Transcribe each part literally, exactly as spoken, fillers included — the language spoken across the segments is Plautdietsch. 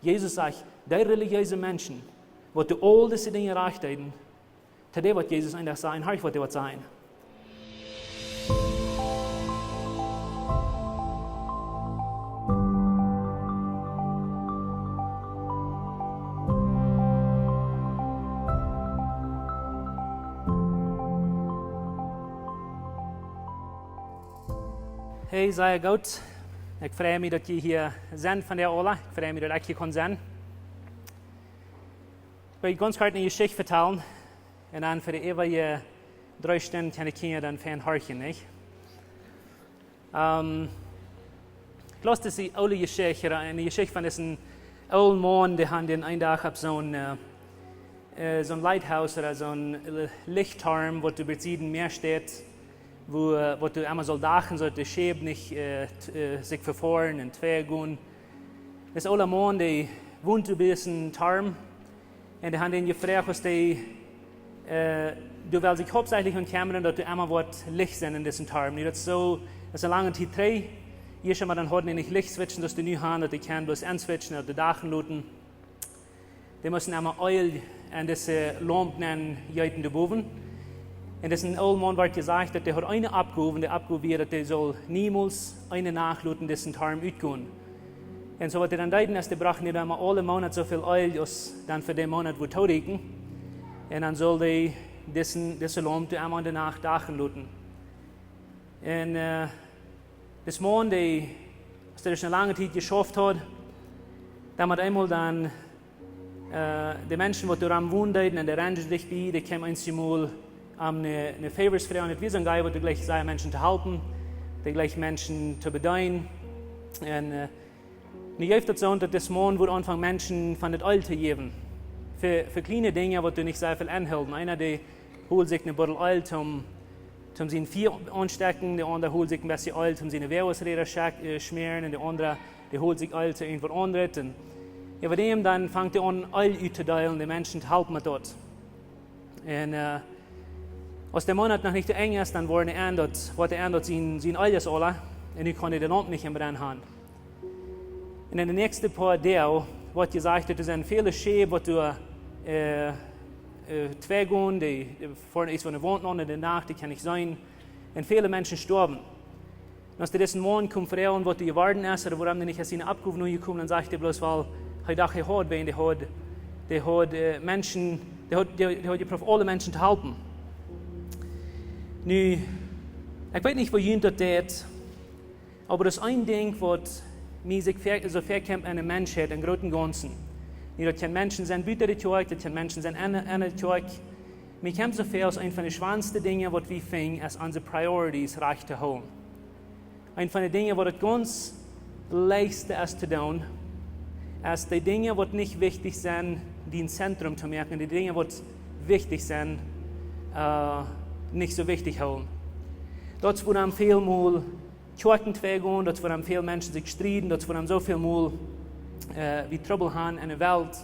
Jesus sajcht, dee relijeese Menschen, waut dee aul dise Dinja rajcht deeden, to dee woat Jesus een Dach sajen: Horch, waut dee woat sajen. Hey, sea goot. Ekj frei mie, daut jie hia sent vondoag aula. Ekj frei mie, daut ekj hia kaun sennen. Ekj well junt gaunz kort eene Jeschicht vetalen. Un dan fa de äwaje dree Stunden kjennen de Kjinja dan fein horchen, nich? Ähm, ekj laus dise oole Jeschicht, eene Jeschicht von disen oolen Maun, dee haud een Dach opp soon, äh, äh, soon lighthouse ooda soon, äh, Lichttorm, waut doa bie Sied Mäa steit, wua, äh, waut doa emma sull dachen, soo daut de Schäp nich, äh, t-, äh, sikj vefoaren un twei gonen. Dis oola Maun, dee wond doa bie disen Torm. Un dee haud dän jefroacht, aus dee, äh, dee well sikj hauptsächlich aun kjemmren, daut doa emma waut Licht sent en disen Torm. Nu, daut es soo, daut es eene lange Tiet trigj. Ieescht emol dan hauden dee nich Lichtswitchen, soo aus dee nu han, daut dee kjennen bloos aunswitchen ooda dachen loten. Dee musten emma Eelj en dise Laump nenjeeten doa bowen. Un disen oolen Maun wort jesajcht, daut dee haud eene Oppgow, un de Oppgow wia, daut dee sull niemols eene Nacht loten disen Torm utgonen. Un soo waut dee dan deeden, es, dee brochten dee dan mau aule Moonat soo väl Eelj aus dan fa dän Moonat wudd toorieekjen. Un dan sull dee disen, dise Laump doa emma en de Nacht dachen loten. Un, äh, dis Maun, dee, aus dee doa eene lange Tiet jeschauft haud, dan met eemol dan, äh, de Menschen, waut doa rom wonden deeden, un de Ranger dicht bie, dee kjeemen eemol om eene, eene Favors froagen. Daut wia soon guy, waut doa jlikj sea Menschen to halpen, dee jlikj Menschen to bedeenen. Un, äh, nu jeft daut soo, daut dis Maun wudd aunfangen, Menschen von daut Eelj to jäwen. Fa, fa kjliene Dinja, waut doa nich sea väl aunhilden. Eena, dee hold sikj eene Buddel Eelj toom, toom sien Fia aunstekjen, de aundra hold sikj een bät Eelj toom siene Wäajsräda schak-, äh, schmäaren, un de aundra, dee hold sikj Eelj to irjentwaut aundret. Un jo, bie däm dan fangt dee aun, Eelj uttodeelen, de Menschen to halpen met daut. Un, äh, aus de Moonat noch nich to Enj es, dan woat dee aun daut, woat dee aun daut sien, sien Eelj es aula, un nu kaun dee de Laump nich em Brennen han. Un en de näakjste poa Doag woat jesajcht, daut doa sent väle Schäp, waut doa, äh, äh, twei gonen, dee, dee foaren eent von de Waunt aun en de Nacht, dee kjennen nich seenen. Un väle Menschen stoawen. Un aus dee disen Maun kjeem froagen, waut doa jeworden es, ooda wuarom dee nich aus siene Oppgow nojekomen, dan sajcht dee bloos, wiels hee docht, hee haud wäa, dee haud, dee haud, äh, Menschen, dee haud, dee, dee haud jeprooft, aule Menschen to halpen. Nu, ekj weet nich, woo junt daut jeit, oba daut es een Dinkj, waut mie sikj ver-, soo väakjemt en de Menschheit em grooten Gaunzen. Nu, daut kjennen Menschen sennen buten de Kjoakj, daut kjennen Menschen sennen en, en de Kjoakj. Mie kjemt soo väa aus eent von de schwoaste Dinja, waut wie finjen, es onse Priorities rajcht to hoolen. Eent von de Dinja, waut daut gaunz leichtste es to doonen, es de Dinja, waut nich wichtich sent, dien Zentrum to moaken, de Dinja, waut wichtich sent, äh, nich soo wichtich hoolen. Daut es wuarom väl mol Kjoakjen twei gonen, daut es wuarom väl Menschen sikj strieden, daut es wuarom soo väl mol, äh, wie Trubbel han en de Welt,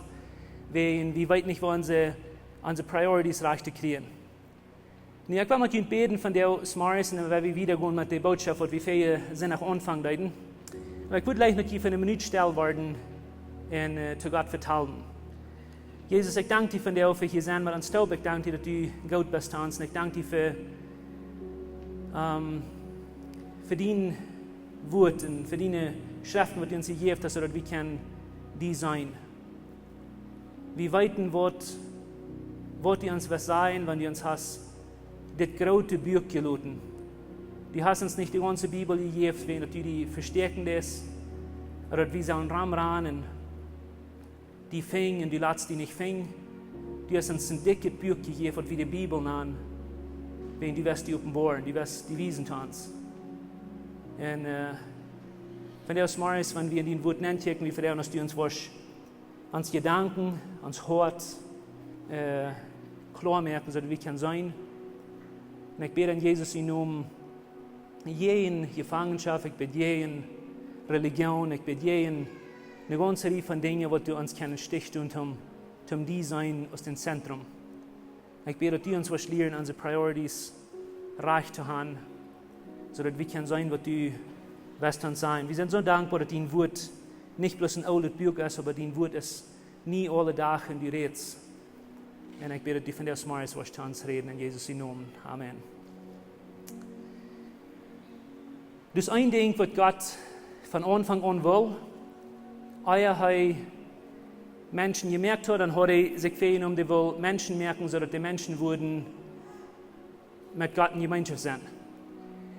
wäajen wie weeten nich, woo onse, onse Priorities rajcht to kjrieen. Nu, ekj well met junt bäden vondoag zemorjes, un dan woa wie wieda gonen met de Bootschoft, waut wie väaje Sindach aunfangen deeden. Oba ekj wudd jlikj met junt fa eene Minut stell woaren un, äh, to Gott vetalen. Jesus, ekj dank die vondoag fa hia sennen met ons toop. Ekj dank die, daut du goot best to ons. Un ekj dank die fa, ähm, fa dien Wuat un fa diene Schreften, waut du ons jejäft hast, soo daut wie kjennen die seenen. Wie weeten, waut, waut du ons west sajen, wan du ons hast dit groote Buak jeloten. Du hast ons nich de gaunze Bibel jejäft, wäajen daut du die vestäakjen deist, ooda daut wie sellen romranen, die finjen un du latst die nich finjen. Du hast ons een dikjet Buak jejäft, waut wie de Bibel nanen, wäajen du west die openboaren, du west die wiesen to ons. Un, äh, vondoag zemorjes, wan wie en dien Wuat nenkjikjen, wie froagen, daut du ons woascht ons Jedanken, ons Hoat, äh, kloa moaken, soo daut wie kjennen seenen. Un ekj bäd en Jesus sienen Nomen jäajen Jefangenschoft, ekj bäd jäajen Religion, ekj bäd jäajen eene gaunze Rieej von Dinja, waut doa ons kjennen em Stich doonen, toom, toom die seenen aus dän Zentrum. Ekj bäd, daut du ons woascht lieren, onse Priorities rajcht to han, soo daut wie kjennen seenen, waut du west ons sajen. Wie sent soo dankboa, daut dien Wuat nich bloos een oolet Buak es, oba dien Wuat es nie aule Dach un du rätst. Un ekj bäd, daut du vondoag zemorjes woascht to ons räden, en Jesus sien Nomen. Amen. Dus een Dinkj, waut Gott von Aunfank aun wull, ea hee Menschen jemoakt haud, dan haud hee sikj väajenomen, dee wull Menschen moaken, soo daut de Menschen wudden met Gott en Jemeenschoft sennen.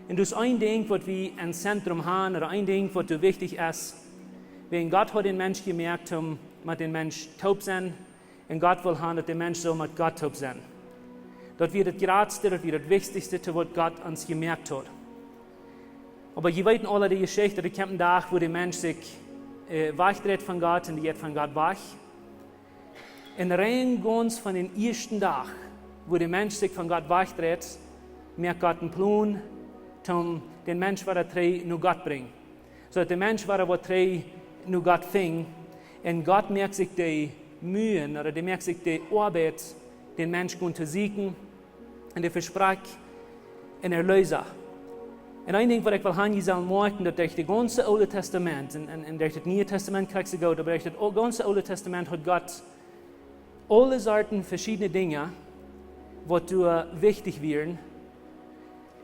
Un dus een Dinkj, waut wie em Zentrum haben, ooda een Dinkj, waut doa wichtich es, wäajen Gott haud dän Mensch jemoakt, om met dän Mensch toop sennen, un Gott wull haben, daut de Mensch sull met Gott toop sennen. Daut wia daut jratste, daut wia daut wichtichste, to waut Gott ons jemoakt haud. Oba jie weeten aule de Jeschicht, daut kjemt een Dach, wua de Mensch sikj, äh, wajchdreit von Gott un dee jeit von Gott wajch. Un rein gaunz von dän ieeschten Dach, wua de Mensch sikj von Gott wajchdreit, moakt Gott een Plon, om dän Mensch wada trigj no Gott brinjen. Soo daut de Mensch wada woat trigj no Gott finjen. Un Gott moakt sikj de Mieej, ooda dee moakt sikj de Oabeit, dän Mensch gonen to sieekjen, un dee vesprakjt een Erlöser. Un een Dinkj, waut ekj well haben, jie sellen moakjen, daut derch daut gaunze Oole Tastament, un, un, un derch daut Niee Tastament kjrieech jie daut, oba derch daut o-, gaunze Oole Tastament haud Gott aule Sorten veschiedne Dinja, waut doa wichtich wieren.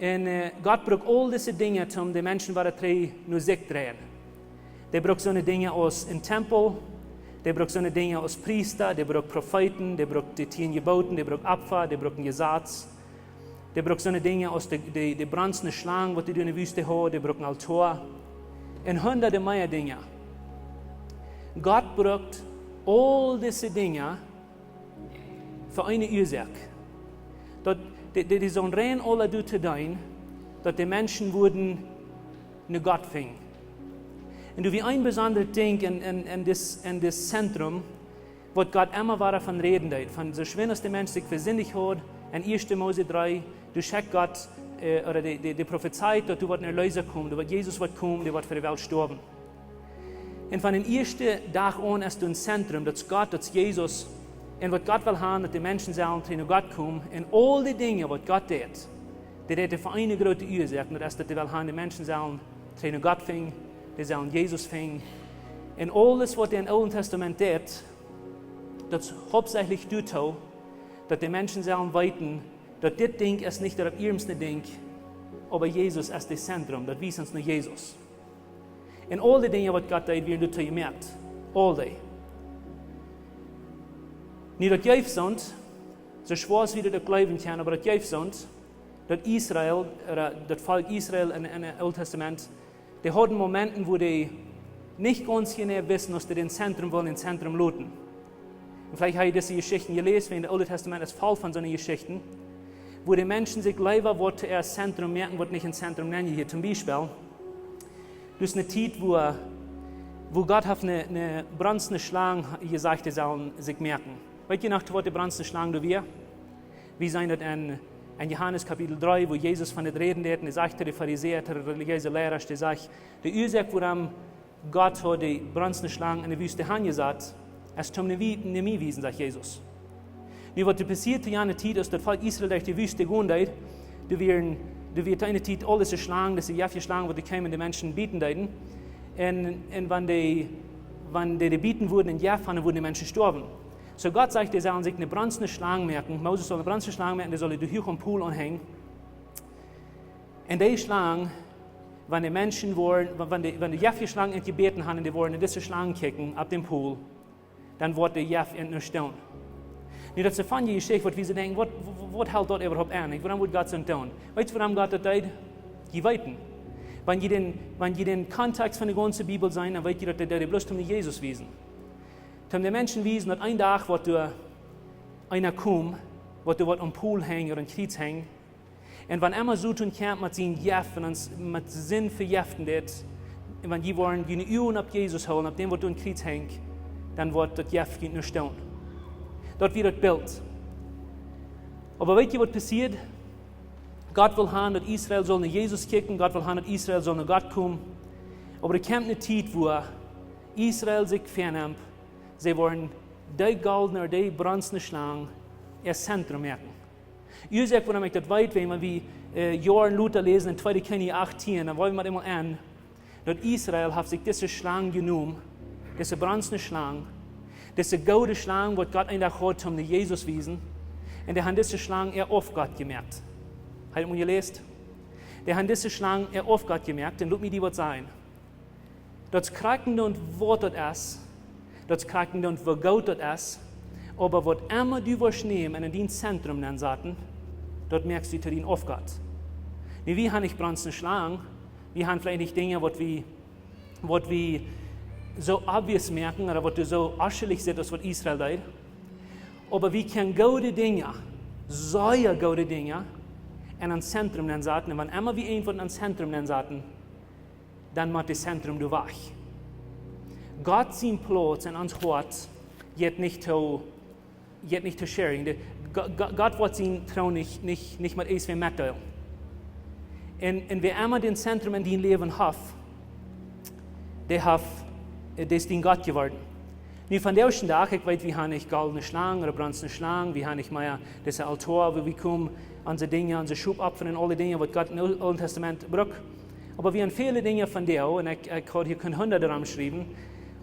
Un, äh, Gott brukt aul dise Dinja, om de Menschen wada trigj no sikj dreien. Dee brukt soone Dinja aus een Tempel, dee brukt soone Dinja aus Priesta, dee brukt Profeeten, dee brukt de tieen Jeboten, dee brukt Opfa, dee brukt een Jesaz, dee brukt soone Dinja aus de, de, de bronzne Schlang, waut dee doa enne Wüste haud, dee brukt een Altoa, un hundade mea Dinja. Gott brukt aul dise Dinja fa eene Uasoak. Daut, dee, dee, dee sullen rein aule doatoo deenen, daut de Menschen wudden no Gott finjen. Un doa wia een besondret Dinkj en, en, en dit, en dit Zentrum, waut Gott emma wada von räden deed. Von soo schwind aus de Mensch sikj vesindicht haud, en ieeschte Mose dree, doa schekjt Gott, äh, ooda dee, dee, dee profezeit, daut doa woat een Erlöser komen, doa woat Jesus woat komen, dee woat fa de Welt stoawen. Un von dän ieeschten Dach aun es doa een Zentrum, daut es Gott, daut es Jesus. Un waut Gott well haben, daut de Menschen sellen trigj no Gott komen. Un aul dee Dinja, waut Gott deed, dee deed hee fa eene groote Uasoak, un daut es, daut hee well haben, de Menschen sellen trigj no Gott finjen, dee sellen Jesus finjen. Un aules, waut hee em Oolen Tastament deed, daut es hauptsächlich doatoo, daut de Menschen sellen weeten, daut dit Dinkj es nich daut ieeschte Dinkj, oba Jesus es daut Zentrum, daut wiest ons no Jesus. Un aul dee Dinja, waut Gott deed, wieren doatoo jemoakt. Aul dee. Nu, daut jeft soont, soo schwoa aus wie daut uk jleewen kjennen, oba daut jeft soont, daut Israel, ooda daut Volkj Israel en, en daut Oole Tastament, dee hauden Momenten, wua dee nich gaunz jeneiw wisten, aus dee dän Zentrum wullen dän Zentrum loten. Un veleicht hab jie dise Jeschichten jeläst, wiels daut Oole Tastament es voll von soone Jeschichten, wua de Menschen sikj leewa waut to äa Zentrum moaken, waut nich em Zentrum nenjehieet. Toom Biespel, doa es eene Tiet, wua, wua Gott haft eene, eene bronzne Schlang jesajcht, dee sellen sikj moaken. Weet jie noch, waut de bronzne Schlang doa wia? Wie seenen daut en, en Johanes Kapitel dree, wua Jesus von daut räden deed, un hee sajcht to de Farisäa, to de relijeese Liera, hee sajcht, de Uasoak, wuarom Gott haud de bronzne Schlang enne Wüste hanjesat, es toom no mie, no mie wiesen, sajcht Jesus. Nu, waut doa passieed to jane Tiet, aus daut Volkj Israel derch de Wüste gonen deed, doa wieren, doa wia to eene Tiet aul dise Schlangen, dise jefje Schlangen, waut doa kjeemen, de Menschen bieten deeden. Un, un wan dee, wan dee, dee jebieten wudden un jeff hauden, wudden de Menschen stoawen. Soo Gott sajcht, dee sellen sikj eene bronzne Schlang moaken. Moses saul eene bronzne Schlang moaken, dee saul hee doa huach aum Pol aunhenjen. Un dee Schlang, wan de Menschen woaren, wan, wan dee, wan dee jefje Schlangen ent jebäten haben un dee woaren en dise Schlang kjikjen opp dän Pol, dan woat de Jeff ent nuscht doonen. Nu, daut es eene funny Jeschicht, waut wie soo denkjen, waut, waut, waut helt daut äwahaupt aun? Wuarom wudd Gott soont doonen? Weetst du, wuarom Gott daut deed? Jie weeten. Wan jie dän, wan jie dän Kontext von de gaunze Bibel seenen, dan weet jie, daut dee, dee bloos toom no Jesus wiesen. Toom de Menschen wiesen, daut een Dach woat doa eena komen, waut doa woat aum Pol henjen ooda aum Kjriez henjen. Un wan emma Soton kjemt met sien Jeff un ons met Sind vejeften deit, un wan jie woaren june Uagen opp Jesus hoolen, opp dän, waut doa aum Kjriez henjt, dan woat daut Jeff junt nuscht doonen. Daut wia daut Bilt. Oba weet jie, waut passieed? Gott wull haben, daut Israel sull no Jesus kjikjen, Gott wull haben, daut Israel sull no Gott komen. Oba doa kjemt eene Tiet, wua Israel sikj väanemt, see woaren dee goldne ooda dee bronzne Schlang äa Zentrum moaken. Uasoak, wuarom ekj daut weet, wan wie, äh, Joaren lota läsen en Tweede Kjennichs achtieen, dan woa wie mau eemol aun, daut Israel haft sikj dise Schlang jenomen, Dise bronzne Schlang, dise goode Schlang, waut Gott een Dach haud toom no Jesus wiesen. Un dee han dise Schlang äa Aufgott jemoakt. Hab jie daut mol jeläsen? Dee han dise Schlang äa Aufgott jemoakt. Un lot mie die waut sajen. Daut es krakjt endoont waut daut es. Daut es krakjt endoont woo goot daut es. Oba waut emma du woascht nämen un en dien Zentrum nensaten, daut moakst du to dien Aufgott. Nu, wie han nich bronzne Schlang. Wie han veleicht nich Dinja, waut wie waut wie soo obvious moaken ooda waut doa soo aschlich sitt aus waut Israel deed. Oba wie kjennen goode Dinja, sea goode Dinja, en ons Zentrum nensaten. Un wan emma wie irjentwaut en ons Zentrum nensaten, dan mott daut Zentrum doa wajch. Gott sien Plauz en ons Hoat jeit nich to jeit nich to sharing. De, Go- Go- Gott woat sienen Troon nich, nich, nich met eent wäm metdeelen. Un, un wäa emma daut Zentrum en dien Läwen haft, dee haft, äh, dee es dien Gott jeworden. Nu, vondoag dän Dach, ekj weet, wie han nich goldne Schlang ooda bronzne Schlang, wie han nich mea dise Altoa, wua wie komen, onse Dinja, onse Schopopfa un aule Dinja, waut Gott em Ool- Oolen Tastament brukt. Oba wie han väle Dinja vondoag, un ekj, ekj haud hia kjeene Hundert doaraun jeschräwen,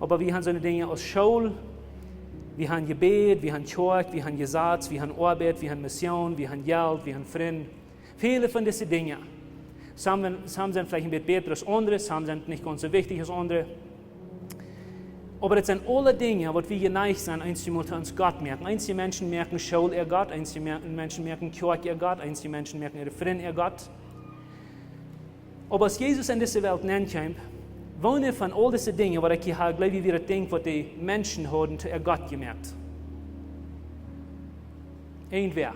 oba wie han soone Dinja aus School, wie han Jebäd, wie han Kjoakj, wie han Jesaz, wie han Oabeit, wie han Mission, wie han Jelt, wie han Frind. Väle von dise Dinja. Some, some sent veleicht een bät bäta aus aundre, some sent nich gaunz soo wichtich aus aundre. Oba daut sent aule Dinja, waut wie jeneicht sent, eenjemol to ons Gott moaken. Eenje Menschen moaken School äa Gott, eenje Mer- Menschen moaken Kjoakj äa Gott, eenje Menschen moaken äare Frind äa Gott. Oba aus Jesus en dise Welt nenkjeem, woone von aul dise Dinja, waut ekj hia ha, jleew ekj, wia daut Dinkj, waut de Menschen hauden to äa Gott jemoakt? Irjentwäa.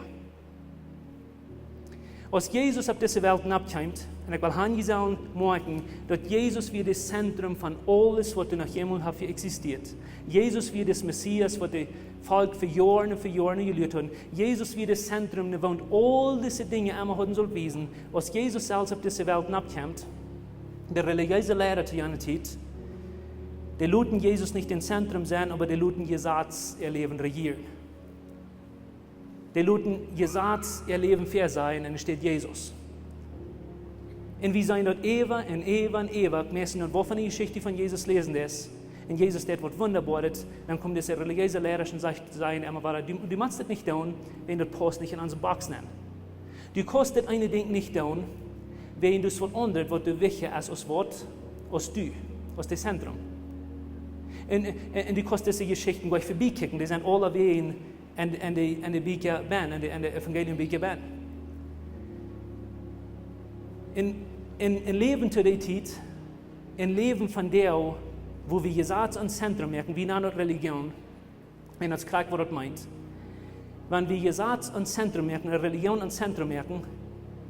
Aus Jesus opp dise Welt noppkjeem, un ekj well han jie sellen moakjen, daut Jesus wia daut Zentrum von aules, waut doa noch jemols haft existieet. Jesus wia daut Messias, waut daut Volkj fa Joaren un fa Joaren jeluat haud. Jesus wia daut Zentrum, no waut aul dise Dinja emma hauden sullt wiesen. Aus Jesus selfst opp dise Welt noppkjeem, de relijeese Leida to jane Tiet, dee loten Jesus nich daut Zentrum sennen, oba dee loten Jesaz äa Läwen rejieren. Dee loten Jesaz äa Läwen väasajen un doa steit Jesus. Un wie seenen daut äwa un äwa un äwa, meist en waut von de Jeschicht von Jesus läsen es, un Jesus deit waut Wundaboaret, dan komen dise relijeese Leida un sajen, sajen emma wada: "Du, du motst daut nich doonen, wiels daut pausst nich en onse Box nenn. Du kaust daut eene Dinkj nich doonen, wiels daut es waut aundret, waut doa wichtja es aus waut, aus du, aus daut Zentrum." Un, un, un du kaust dise Jeschichten jlikj verbie kjikjen, dee sent aulawäajen en, en de, en de Bieekja bennen, en de, en de Evangelium Bieekja bennen. En, en, en Läwen to dee Tiet, en Läwen vondoag, wua wie Jesaz aum Zentrum moaken, wie nanen daut Relijoon, un daut es krakjt waut daut meent. Wan wie Jesaz aum Zentrum moaken, Relijoon aum Zentrum moaken,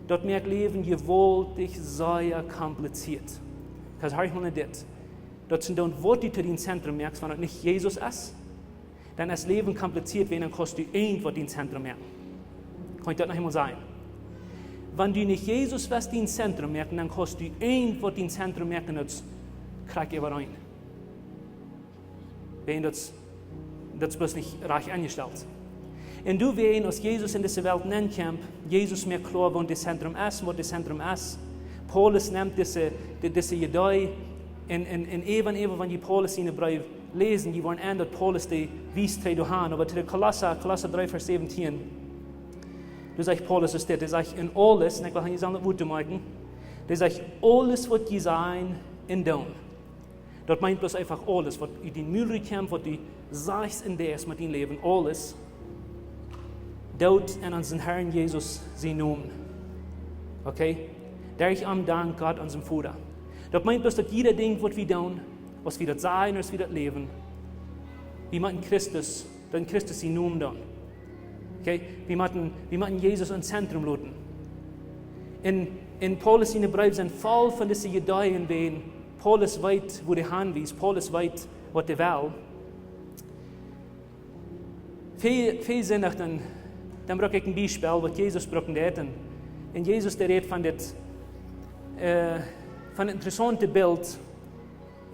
daut moakt Läwen jewaultich sea kompliziert. Because horch mol no dit. Daut es dan waut du to dien Zentrum moakst, wan daut nich Jesus es, dan es Läwen kompliziert, wiels dan kaust du irjentwaut dien Zentrum moaken. Kaun ekj daut noch eemol sajen? Wan du nich Jesus west dien Zentrum moaken, dan kaust du irjentwaut dien Zentrum moaken, daut es krakjt äwareen. Wiels daut, daut es bloos nich rajcht enjestalt. Un doawäajen, aus Jesus en dise Welt nenkjeem, Jesus moakt kloa, waut daut Zentrum es, waut daut Zentrum es. Paulus nemt dise, de-, dise Idee un, un, un äwa un äwa, wan jie Paulus siene Breew läsen, jie woaren enn, daut Paulus dee wiest trigj doahan. Oba to de Kolossa, Kolossa dree Varsch säwentieen, doa sajcht Paulus es dit, hee sajcht: "En aules", un ekj well hia nich aun daut Wuat moakjen, hee sajcht: "Aules waut jie sajen un doonen." Daut meent bloos eefach aules, waut ut dien Mul rut kjemt, waut du sajchst un deist met dien Läwen, aules, doot en onsen Herrn Jesus sienen Nomen. Okay? Derch am dankt Gott, onsen Voda. Daut meent bloos, daut jieda Dinkj, waut wie doonen, aus wie daut sajen, aus wie daut läwen, wie motten Christus, daut en Christus sienen Nomen doonen. Okay? Wie motten, wie motten Jesus em Zentrum loten. Un, un Paulus siene Breew sent voll von dise Ideen, wiels Paulus weet, wua hee han well. Paulus weet, waut hee well. Väl, väl Sindach dan, dan bruck ekj een Biespel, waut Jesus brucken deed. Un, un Jesus, dee rät von dit, äh, von een interessauntet Bilt,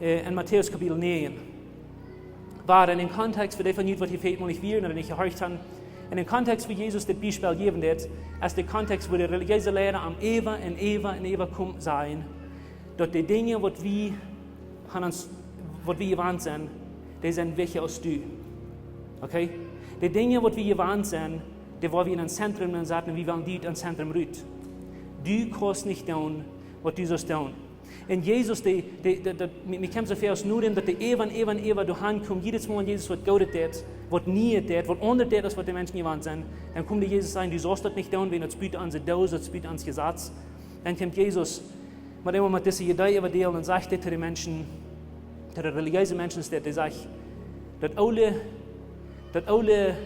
äh, en Matäus Kapitel näajen. Wua en dän Kontext, fa dee von junt, waut hia väl mol nich wieren ooda nich jehorcht han, en dän Kontext, wua Jesus dit Biespel jäwen deed, es de Kontext, wua de relijeese Leida am äwa un äwa un äwa komen sajen, daut de Dinja, waut wie han ons, waut wie jewant sent, dee sent wichtja aus du. Okay? De Dinja, waut wie jewant sent, dee woa wie en een Zentrum nensaten un wie wellen die ut een Zentrum rut. Du kaust nich doonen, waut du sust doonen. Un Jesus, dee, dee, dee, daut, mie, mie kjemt soo väl aus no däm, daut dee äwa un äwa un äwa doahan kjemt, jiedet Mol, wan Jesus waut Goodet deit, waut Nieet deit, waut aundasch deit, aus waut de Menschen jewant sent, dan kjemt dee Jesus sajen: "Du saust daut nich doonen, wiels daut es buten onse Doos, daut es buten ons Jesaz." Dan kjemt Jesus met eemol met dise Idee äwa däl un sajcht dit to de Menschen, to de relijeese Menschen, es dit, dee sajcht: "Daut oole, daut oole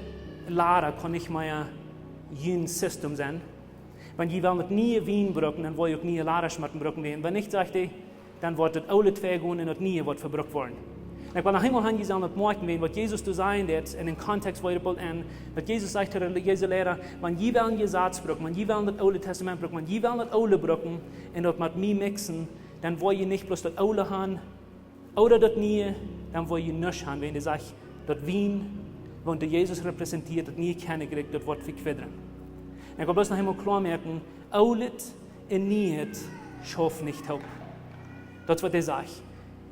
Lada kaun nich mea jun System sennen. Wan jie wellen daut niee Wien brucken, dan woa jie uk niee Ladasch motten brucken woaren. Wan nich," sajcht hee, "dan woat daut oole twei gonen un daut niee woat vebrukt woaren." Un ekj well noch eemol han, jie sellen daut moakjen, wan waut Jesus doa sajen deit, en dän Kontext, wua hee doa boolt aun, daut Jesus sajcht to de relijeese Leida: "Wan jie wellen Jesaz brucken, wan jie wellen daut Oole Tastament brucken, wan jie wellen daut oole brucken un daut met mie mixen, dan woa jie nich bloos daut oole han, ooda daut niee, dan woa jie nuscht han, wiels daut sajcht, daut Wien, waut de Jesus repräsentieet, daut niee Kjennichrikj, daut woat vekwidren." Un ekj well bloos noch eemol kloa moaken: Oolet un Nieet schauft nich toop. Daut es waut hee sajcht.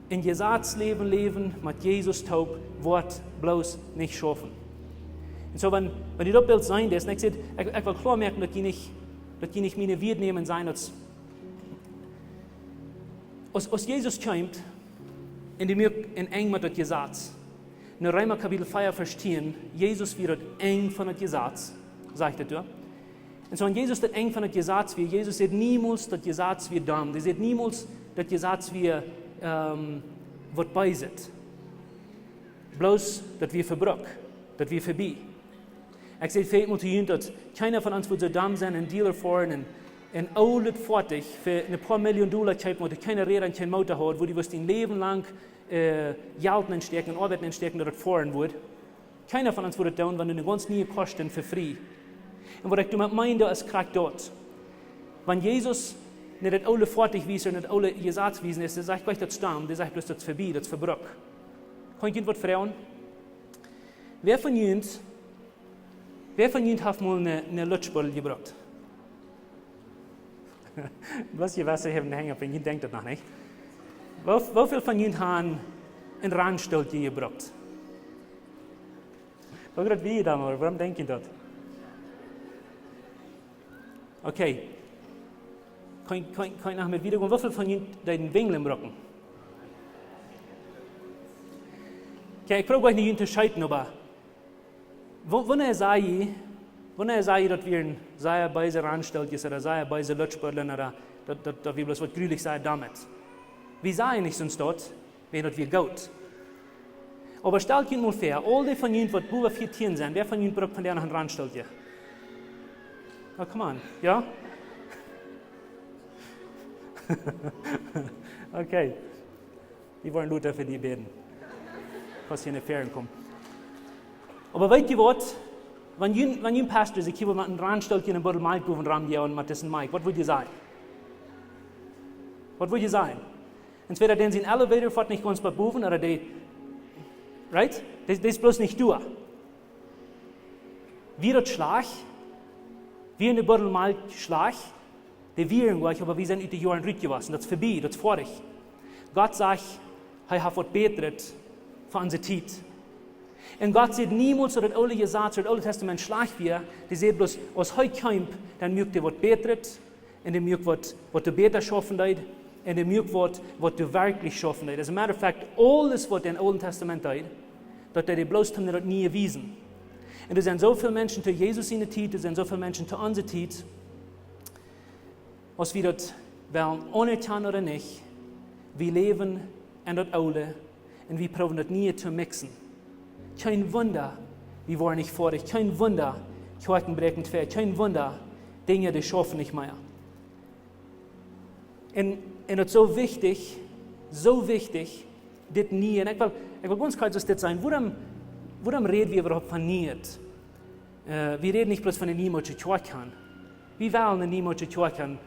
En Jesaz läwen, läwen met Jesus toop, woat bloos nich schaufen. Un soo, wan, wan jie daut Bilt seenen, daut es, un ekj säd, ekj, ekj well kloa moaken, daut jie nich, daut jie nich miene Wieed nämen, sennen daut aus, aus Jesus kjemt un dee muak een Enj met daut Jesaz. En Reema Kapitel vea, Varsch tieen, Jesus wia daut Enj von daut Jesaz, sajcht daut doa. Un soo, wan Jesus daut Enj von daut Jesaz wia, Jesus säd niemols, daut Jesaz wia domm. Hee säd niemols, daut Jesaz wia, ähm, waut beeset. Bloos, daut wia vebrukt, daut wia vebie. Ekj säd väl mol to junt, daut kjeena von ons wudd soo domm sennen, een Dealer foaren un, un oolet Foatich fa een poa Million Dolla kjeepen, waut kjeene Räda un kjeen Motor haud, wua du wurscht dien Läwen lang, äh, Jelt nenstäakjen un Oabeit nenstäakjen, daut et foaren wudd. Kjeena von ons wudd daut doonen, wan du ne gaunz niee kjrichst fa frie. Un waut ekj doamet meen, daut es krakjt daut. Wan Jesus no daut oole Foatich wiest un daut oole Jesaz wiest, es, dee sajcht nich, daut es domm, dee sajcht bloos, daut es vebie, daut es vebrukt. Kaun ekj junt waut froagen? Wäa von junt, wäa von junt haft mol ne, ne Lutschbuddel jebrukt? Bloos jie waut haben de Henj opp, un jie denkjen daut noch nich. Woo, woo väl von junt haben een Randstooltje jebrukt? Woo groot wia daut mol? Wuarom denkj jie daut? Okay. Kaun, kaun, kaun ekj noch met wieda gonen? Woo väl von junt deeden Winjlen brucken? Okay, ekj proow nich junt to scheeten, oba wa-, wanea saj jie, wanea saj jie, daut wia een sea beese Randstooltjes ooda sea beese Lutschbuddeln ooda daut, daut, daut wia bloos waut Grulichs, sea doamet? Wie sajen nich soo daut, wiels daut wia goot. Oba stalt junt mol väa, aul dee von junt, waut bowa vieetieen sent, wäa von junt brukt vondoag noch een Randstooltje? Oh, come on, jo? Okay. Wie woaren lota fa die bäden. Aus jie no väaren komen. Oba weet jie waut? Wan jun, wan jun Pastor sikj hia wudd met een Randstooltje un een Buddel Malkj bowen romjoagen met disen Mike, waut wudd jie sajen? Waut wudd jie sajen? Entwäda dän sien Elevator foat nich gaunz bat bowen, ooda dee, right? Dee, dee es bloos nich doa. Wia daut schlajcht? Wia een Buddel Malkj schlajcht? Dee wieren goot, oba wie sent ut de Joaren rutjewossen. Daut es vebie, daut es foadich. Gott sajcht, hee haft waut Bätret fa onse Tiet. Un Gott sajcht niemols, daut daut oole Jesaz, daut oole Tastament schlajcht wia. Dee sajcht bloos, aus hee kjeem, dan muak hee waut Bätret. Un dee muak waut, waut doa bäta schaufen deed. Un dee muak waut, waut doa werkjlich schaufen deed. As a matter of fact, aules, waut em Oolen Tastament deed, daut deed hee bloos, om daut Niee to wiesen. Un doa sent soo väl Menschen to Jesus siene Tiet, doa sent soo väl Menschen to onse Tiet, aus wie daut wellen aunerkjanen ooda nich, wie läwen en daut Oole un wie proowen daut Niee to mixen. Kjeen Wunda, wie woaren nich foadich. Kjeen Wunda, Kjoakjen bräakjen twei. Kjeen Wunda, Dinja, dee schaufen nich mea. Un, un daut es soo wichtich, soo wichtich, dit Niee. Un ekj well, ekj well gaunz kort dit sajen. Wuarom, wuarom räd wie äwahaupt von Nieet? Äh, wie räden nich bloos von de niemols Kjoakj han. Wie wellen de niemols Kjoakj han.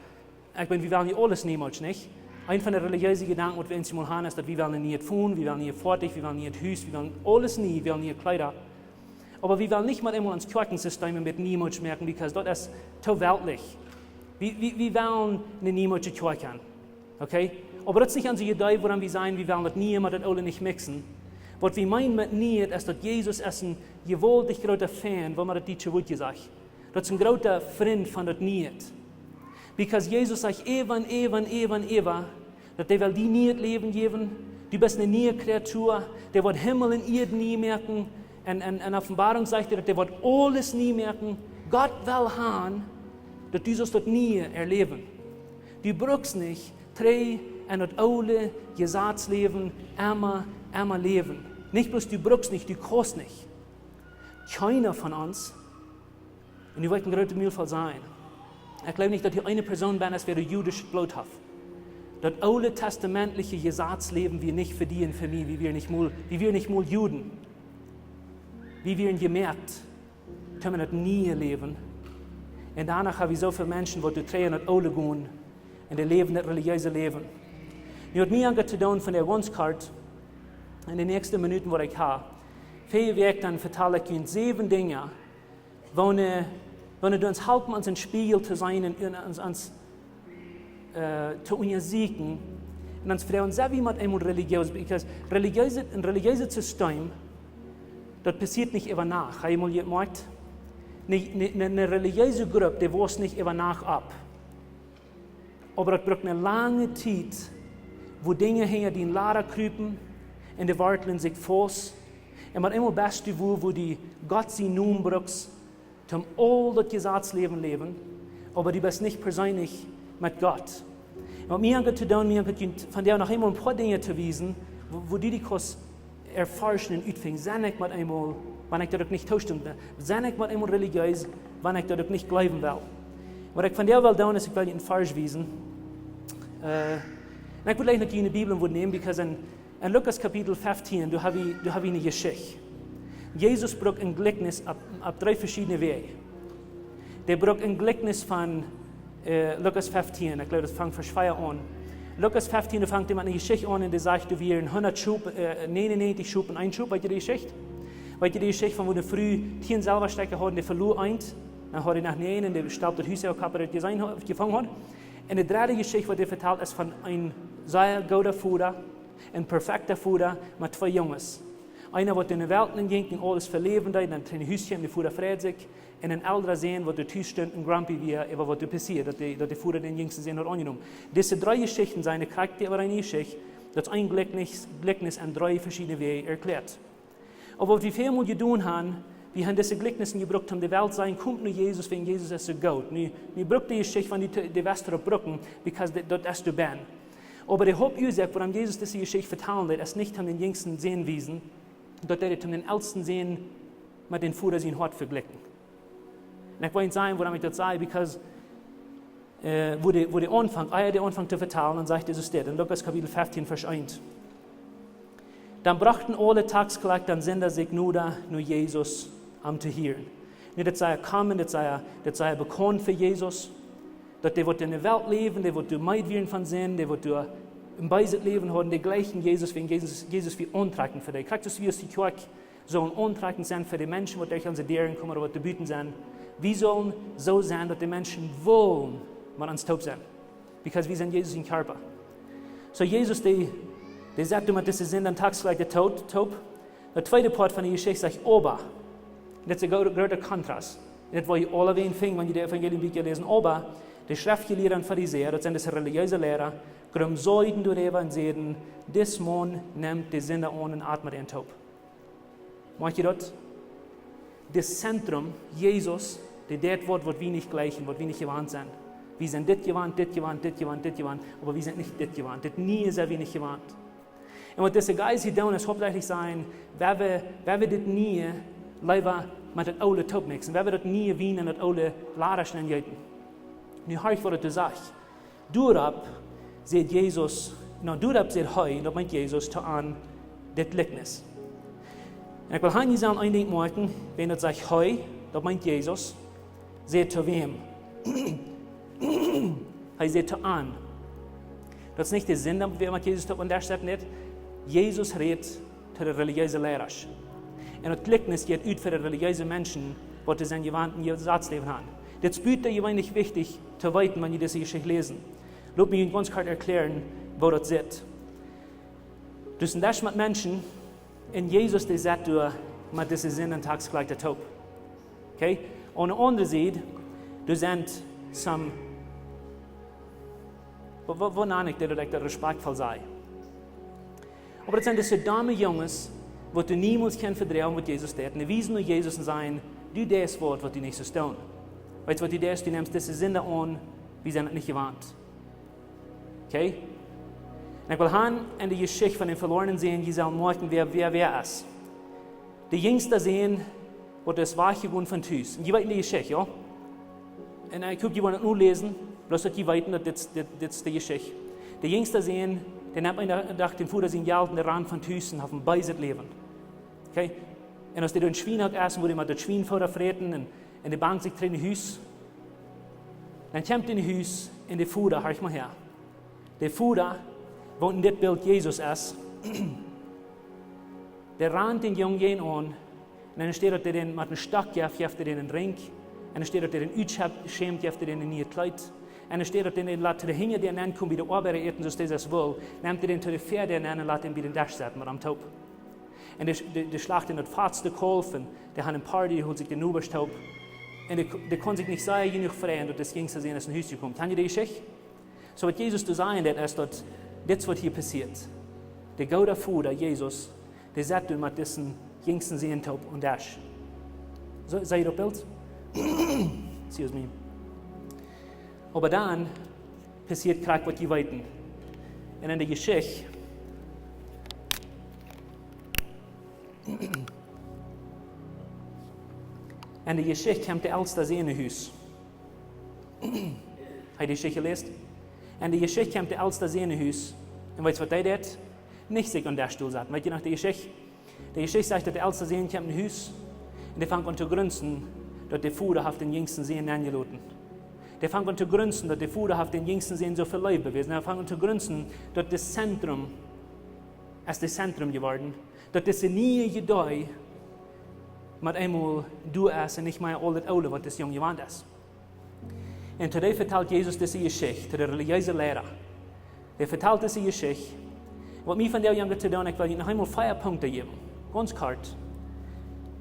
Ekj meen, wie wellen je aules niemols, nich? Eent von de relijeese Jedanken, waut wie eensjemol han, es, daut wie wellen een nieet Phone, wie wellen een nieet Foatich, wie wellen een nieet Hus, wie wellen aules nie, wie wellen niee Kjleeda. Oba wie wellen nich met eemol ons Kjoakjensistem een bät niemols moaken, because daut es too weltlich. Wie, wie, wie wellen ne niemols Kjoakj han. Okay? Oba daut es nich onse Idee, wuarom wie sajen, wie wellen daut Niee met daut Oole nich mixen. Waut wie meenen met niet es daut Jesus es een jewaultich groota Fan, woo mau daut dietsche Wuat jesajcht. Daut es een groota Frint von daut niet. Because Jesus sajcht äwa un äwa un äwa un äwa, daut hee well die niet Läwen jäwen, du best eene niee Kreatua, dee woat Himmel un Ieed nie moaken, un, un, un Openboarunk sajcht hee, daut hee woat aules nie moaken. Gott well han, daut du saust daut niee erläwen. Du brukst nich trigj enn daut oole Jesazläwen emma, emma läwen. Nich bloos du brukst nich, du kaust nich. Kjeena von ons, un nu woa ekj een grootet Mulvoll sajen, ekj jleew nich daut hia eene Persoon bennen es, wäa doa judischet Bloot haft. Daut oole testamentliche Jesazläwen wia nich fa die un fa mie, wie wieren nich mol, wie wieren nich mol Juden. Wie wieren jemoakt toom enn daut niee läwen. Un doano ha wie soo väl Menschen, waut doa trigj enn daut oole gonen, un dee läwen daut relijeese Läwen. Nu, waut mie aunjeit to doonen von de Wunschkaart, enn de näakjste Minuten waut ekj ha, väl Wäakj dan vetal ekj junt säwen Dinja, woone, woone dee ons halpen, ons een Spieejel to seenen un, un ons, ons äh, to unjasieekjen. Un dan froagen, sent wie met eemol religiees? Because religiees, een religieeset System, daut passieet nich äwa Nacht. Ha jie mol jemoakt? Eene, eene, eene religieese Grupp, dee wost nich äwa Nacht opp. Oba daut brukt eene lange Tiet, wua Dinja hinja dien Lada krupen un de Wartlen sikj faust. Un met eemol best du wua, wua du Gott sienen Nomen brukst, toom aul daut Jesazläwen läwen, oba du best nich perseenlich met Gott. Un waut mie aunjeit to doonen, mie aunjeit junt vondoag noch eemol een poa Dinja to wiesen, wua, wua du die kaust erforschen un utfinjen, sie ekj met eemol, wan ekj daut uk nich toostem, sie ekj met eemol religiees, wan ekj daut uk nich jleewen well. Waut ekj vondoag well doonen, es, ekj well junt een Varsch wiesen. Äh, un ekj wudd jlikj noch june Bibel wudd nämen, because enn, enn Lukas Kapitel feftieen, doa ha wie, doa ha wie eene Jeschicht. Jesus brukt een Jlikjnis opp, opp dree veschiedne Wäaj. Dee brukt een Jlikjnis von, äh, Lukas feftieen, ekj jleew, daut fangt Varsch fief aun. Lukas feftieen, doa fangt hee met eene Jeschicht aun un dee sajcht, doa wieren hundat Schop, äh, nienenuntachentich Schop un een Schop. Weet jie dee Jeschicht? Weet jie dee Jeschicht von woo eene Fru tieen Selwastekja haud un dee veloa eent? Dan haud hee noch nieeen un dee stappt daut Hus opp, waut hee jeseenen haud, jefungen haud. Un de dredde Jeschicht, waut hee vetalt, es von een sea gooda Voda, een perfekta Voda met twee Junges. Eena, waut enn de Welt nenjinkj un aules veläwen deed, dan trigj no Hus kjeem, de Voda freid sikj. Un een eldra Sän, waut doa tus stunt un grumpy wia äwa waut doa passieed, daut de, daut de Voda dän jinjsten Sän haud aunjenomen. Dise dree Jeschichten sent krakjt äwa eene Jeschicht, daut es een Jlikjnis, Jlikjnis enn dree veschiedne Wäaj erkjläat. Oba waut wie väl mol jedonen han, wie han dise Jlikjnisse jebrukt, om de Welt to sajen, komt no Jesus, wäajen Jesus es soo goot. Nu, nu brukt dee Jeschicht von dee, dee west doaropp brucken, because dee, daut es doa bennen. Oba de Hauptuasoak, wuarom Jesus dise Jeschicht vetalen deed, es nich om dän jinjsten Sän wiesen, daut deed hee om dän elsten Sän met dän Voda sien Hoat vejlikjen. Un ekj well junt sajen, wuarom ekj daut saj, because, äh, wua dee, wua dee aunfangt, ea dee aunfangt to vetalen, dan sajcht Jesus dit enn Lukas Kapitel feftieen, Varsch eent. Dan brochten aule Taxkjlakjta un Sinda sikj noda no Jesus, am to hieren. Nu, daut sent komen, daut sent, daut sent bekaunt fa Jesus. Daut dee, waut enn de Welt läwen, dee, waut doa meed wieren von Sind, dee, waut doa een beeset Läwen hauden, dee jlikjten Jesus, wäajen Jesus, Jesus wia auntrakjent fa dee. Krakjt soo aus wie aus de Kjoakj sellen auntrakjent sennen fa de Menschen, waut derch onse Däaren komen ooda waut doa buten sent. Wie sellen soo sennen, daut de Menschen wellen met ons toop sennen. Because wie sent Jesus sien Kjarpa. Soo Jesus, dee, dee sat doa met dise Sinda un Taxkjlakjta toop, toop. De tweede Poat von de Jeschicht sajcht oba. Daut es een gro-, groota Kontrast. Daut woa jie aule ween finjen, wan jie daut Evangelium bie läsen. Oba de Schreftjelieede un Farisäa, daut sent dise relijeese Liera, grumsaulden doaräwa un säden: Dis Maun nemt de Sinda aun un at met an toop. Moakj jie daut? Daut Zentrum, Jesus, dee deit waut, waut wie nich jlikjen, waut wie nich jewant sent. Wie sent dit jewant, dit jewant, dit jewant, dit jewant, oba wie sent nich dit jewant. Dit Niee sent wie nich jewant. Un waut dise guys hia doonen, es hauptsächlich sajen, wie wellen, wie wellen dit Niee leewa met daut Oole toopmixen. Wie wellen daut Niee Wien enn daut oole Lada nenjeeten. Nu horcht, waut et doa sajcht. Doaropp säd Jesus, no, doaropp säd hee, daut meent Jesus, to an dit Jlikjnis. Un ekj well hia nu sajen, een Dinkj moakjen, wan daut sajcht hee, daut meent Jesus, säd to wäm? Hee säd to an. Daut es nich de Sinda, wäa met Jesus toop aun dän Desch sat, nich. Jesus rät to de relijeese Liera. Un daut Jlikjnis jeit ut fa de relijeese Menschen, waut dee sent jewant een Jesazläwen han. Dit es butajeweenlich wichtich to weeten, wan jie dise Jeschicht läsen. Lot mie junt gaunz kort erkjlären, woo daut sitt. Daut es een Desch met Menschen, Un Jesus, dee sat doa met dise Sind un Tax jlikj doa toop. Okay? Aun de aundre Sied, doa sent some, waut, waut, waut nan ekj dit, daut ekj daut respakjtvoll saj? Oba daut sent dise domme Junges, waut du niemols kaust vedroagen, waut Jesus deed. Un dee wiesen no Jesus un sajen: "Du deist waut, waut du nich sust doonen. Weetst waut du deist? Du nemst dise Sind aun, wie sent daut nich jewant." Okay? Un ekj well han en de Jeschicht von dän velornen Sän, jie sellen moakjen, wäa, wäa, wäa es. De jinjsta Sän, waut es wajchjegonen von Tus. Un jie weeten de Jeschicht, jo? Un ekj hop, jie woaren daut nu läsen, bloos daut jie weeten, daut dit, dit, dit es de Jeschicht. De jinjsta Sän, dee nemt eenen Dach dän Voda sien Jelt un dee rant von Tus un haft een beeset Läwen. Okay? Un aus dee doa een Schwienhock es, wua dee met daut Schwienfoda fräten un, un dee bangt sikj trigj no Hus, dan kjemt hee no Hus un de Voda, horch mol häa. De Voda, waut en dit Bilt Jesus es, dee rant dän Jung jäajen aun, un enne Städ daut hee dän met een Stock jeft, jeft hee dän een Rinkj, enne Städ daut hee dän utschämt, jeft hee dän een niet Kjleet, enne Städ daut hee dän lat hinja dän nenkomen bie de Oabeida äten, soo aus dee daut wull, nemt hee dän to de Fäa nenn un lat dän bie dän Desch setten met am toop. Un dee, dee, dee schlacht daut fatste Kaulf un dee haft een Party, dee holt sikj de Nobasch toop. Un dee, dee kunn sikj nich sea jenuach freien, daut dis jinjsta Sän es no Hus jekomen. Kjann jie de Jeschicht? Soo waut Jesus doa sajen deit, es daut dit es waut hia passieet. De goode Voda, Jesus, dee sat doa met disen jinjsten Sän toop aum Desch. Soo, seht jie daut Bilt? Excuse me. Oba dan passieet krakjt waut jie weeten. Un en de Jeschicht, en de Jeschicht kjemt de elsta Sän no Hus. Hab jie de Jeschicht jeläst? En de Jeschicht kjemt de elsta Sän no Hus. Un weetst waut hee deit? Nich sikj aum Desch doa saten. Weetst du noch de Jeschicht? De Jeschicht sajcht, daut de elsta Sän kjemt no Hus. Un dee fangt aun to grunsen, daut de Voda haft dän jinjsten Sän nenjeloten. Dee fangt aun to grunsen, daut de Voda haft dän jinjsten Sän soo väl Leew bewäsen. Dee fangt aun to grunsen, daut daut Zentrum, es daut Zentrum jeworden. Daut dise niee Idee met eemol doa es un nich mea aul daut oole, waut dis Jung jewant es. Un to dee vetalt Jesus dise Jeschicht, to de relijeese Leida. Dee vetalt dise Jeschicht. Waut mie vondoag aunjeit to doonen, ekj well junt noch eemol vea Punkten jäwen. Gaunz kort.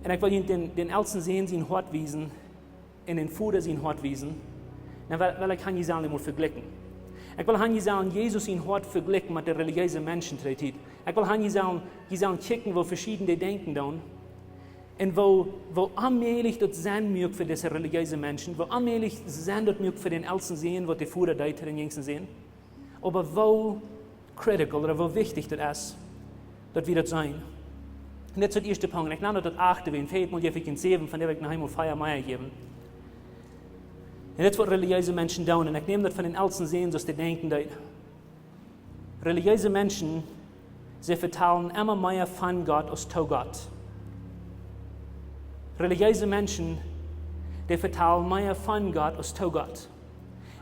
Un ekj well junt dän, dän elsten Sän sien Hoat wiesen, un dän Voda sien Hoat wiesen. Dan well, well ekj han, jie sellen mol vejlikjen. Ekj well han, jie sellen Jesus sien Hoat vejlikjen met de relijeese Menschen to dee Tiet. Ekj well han, jie sellen, jie sellen kjikjen, woo veschieden dee denkjen doonen. Un woo, woo onmäajlich daut sennen muak fa dise relijeese Menschen, woo onmäajlich sennen daut muak fa dän elsten Sän, waut de Voda deed to dän jinjsten Sän. Oba woo critical, ooda woo wichtich daut es, daut wie daut seenen. Un dit es daut ieeschte Punkt. Ekj nam daut, daut achte, wäajen väajet Mol jeef ekj junt säwen, vondoag well ekj noch eemol vea mea jäwen. Un dit es waut relijeese Menschen doonen. Un ekj näm daut von dän elsten Sän, soo aus dee denkjen deed. Relijeese Menschen, see vetalen emma mea von Gott aus to Gott. Relijeese Menschen, dee vetalen mea von Gott aus to Gott.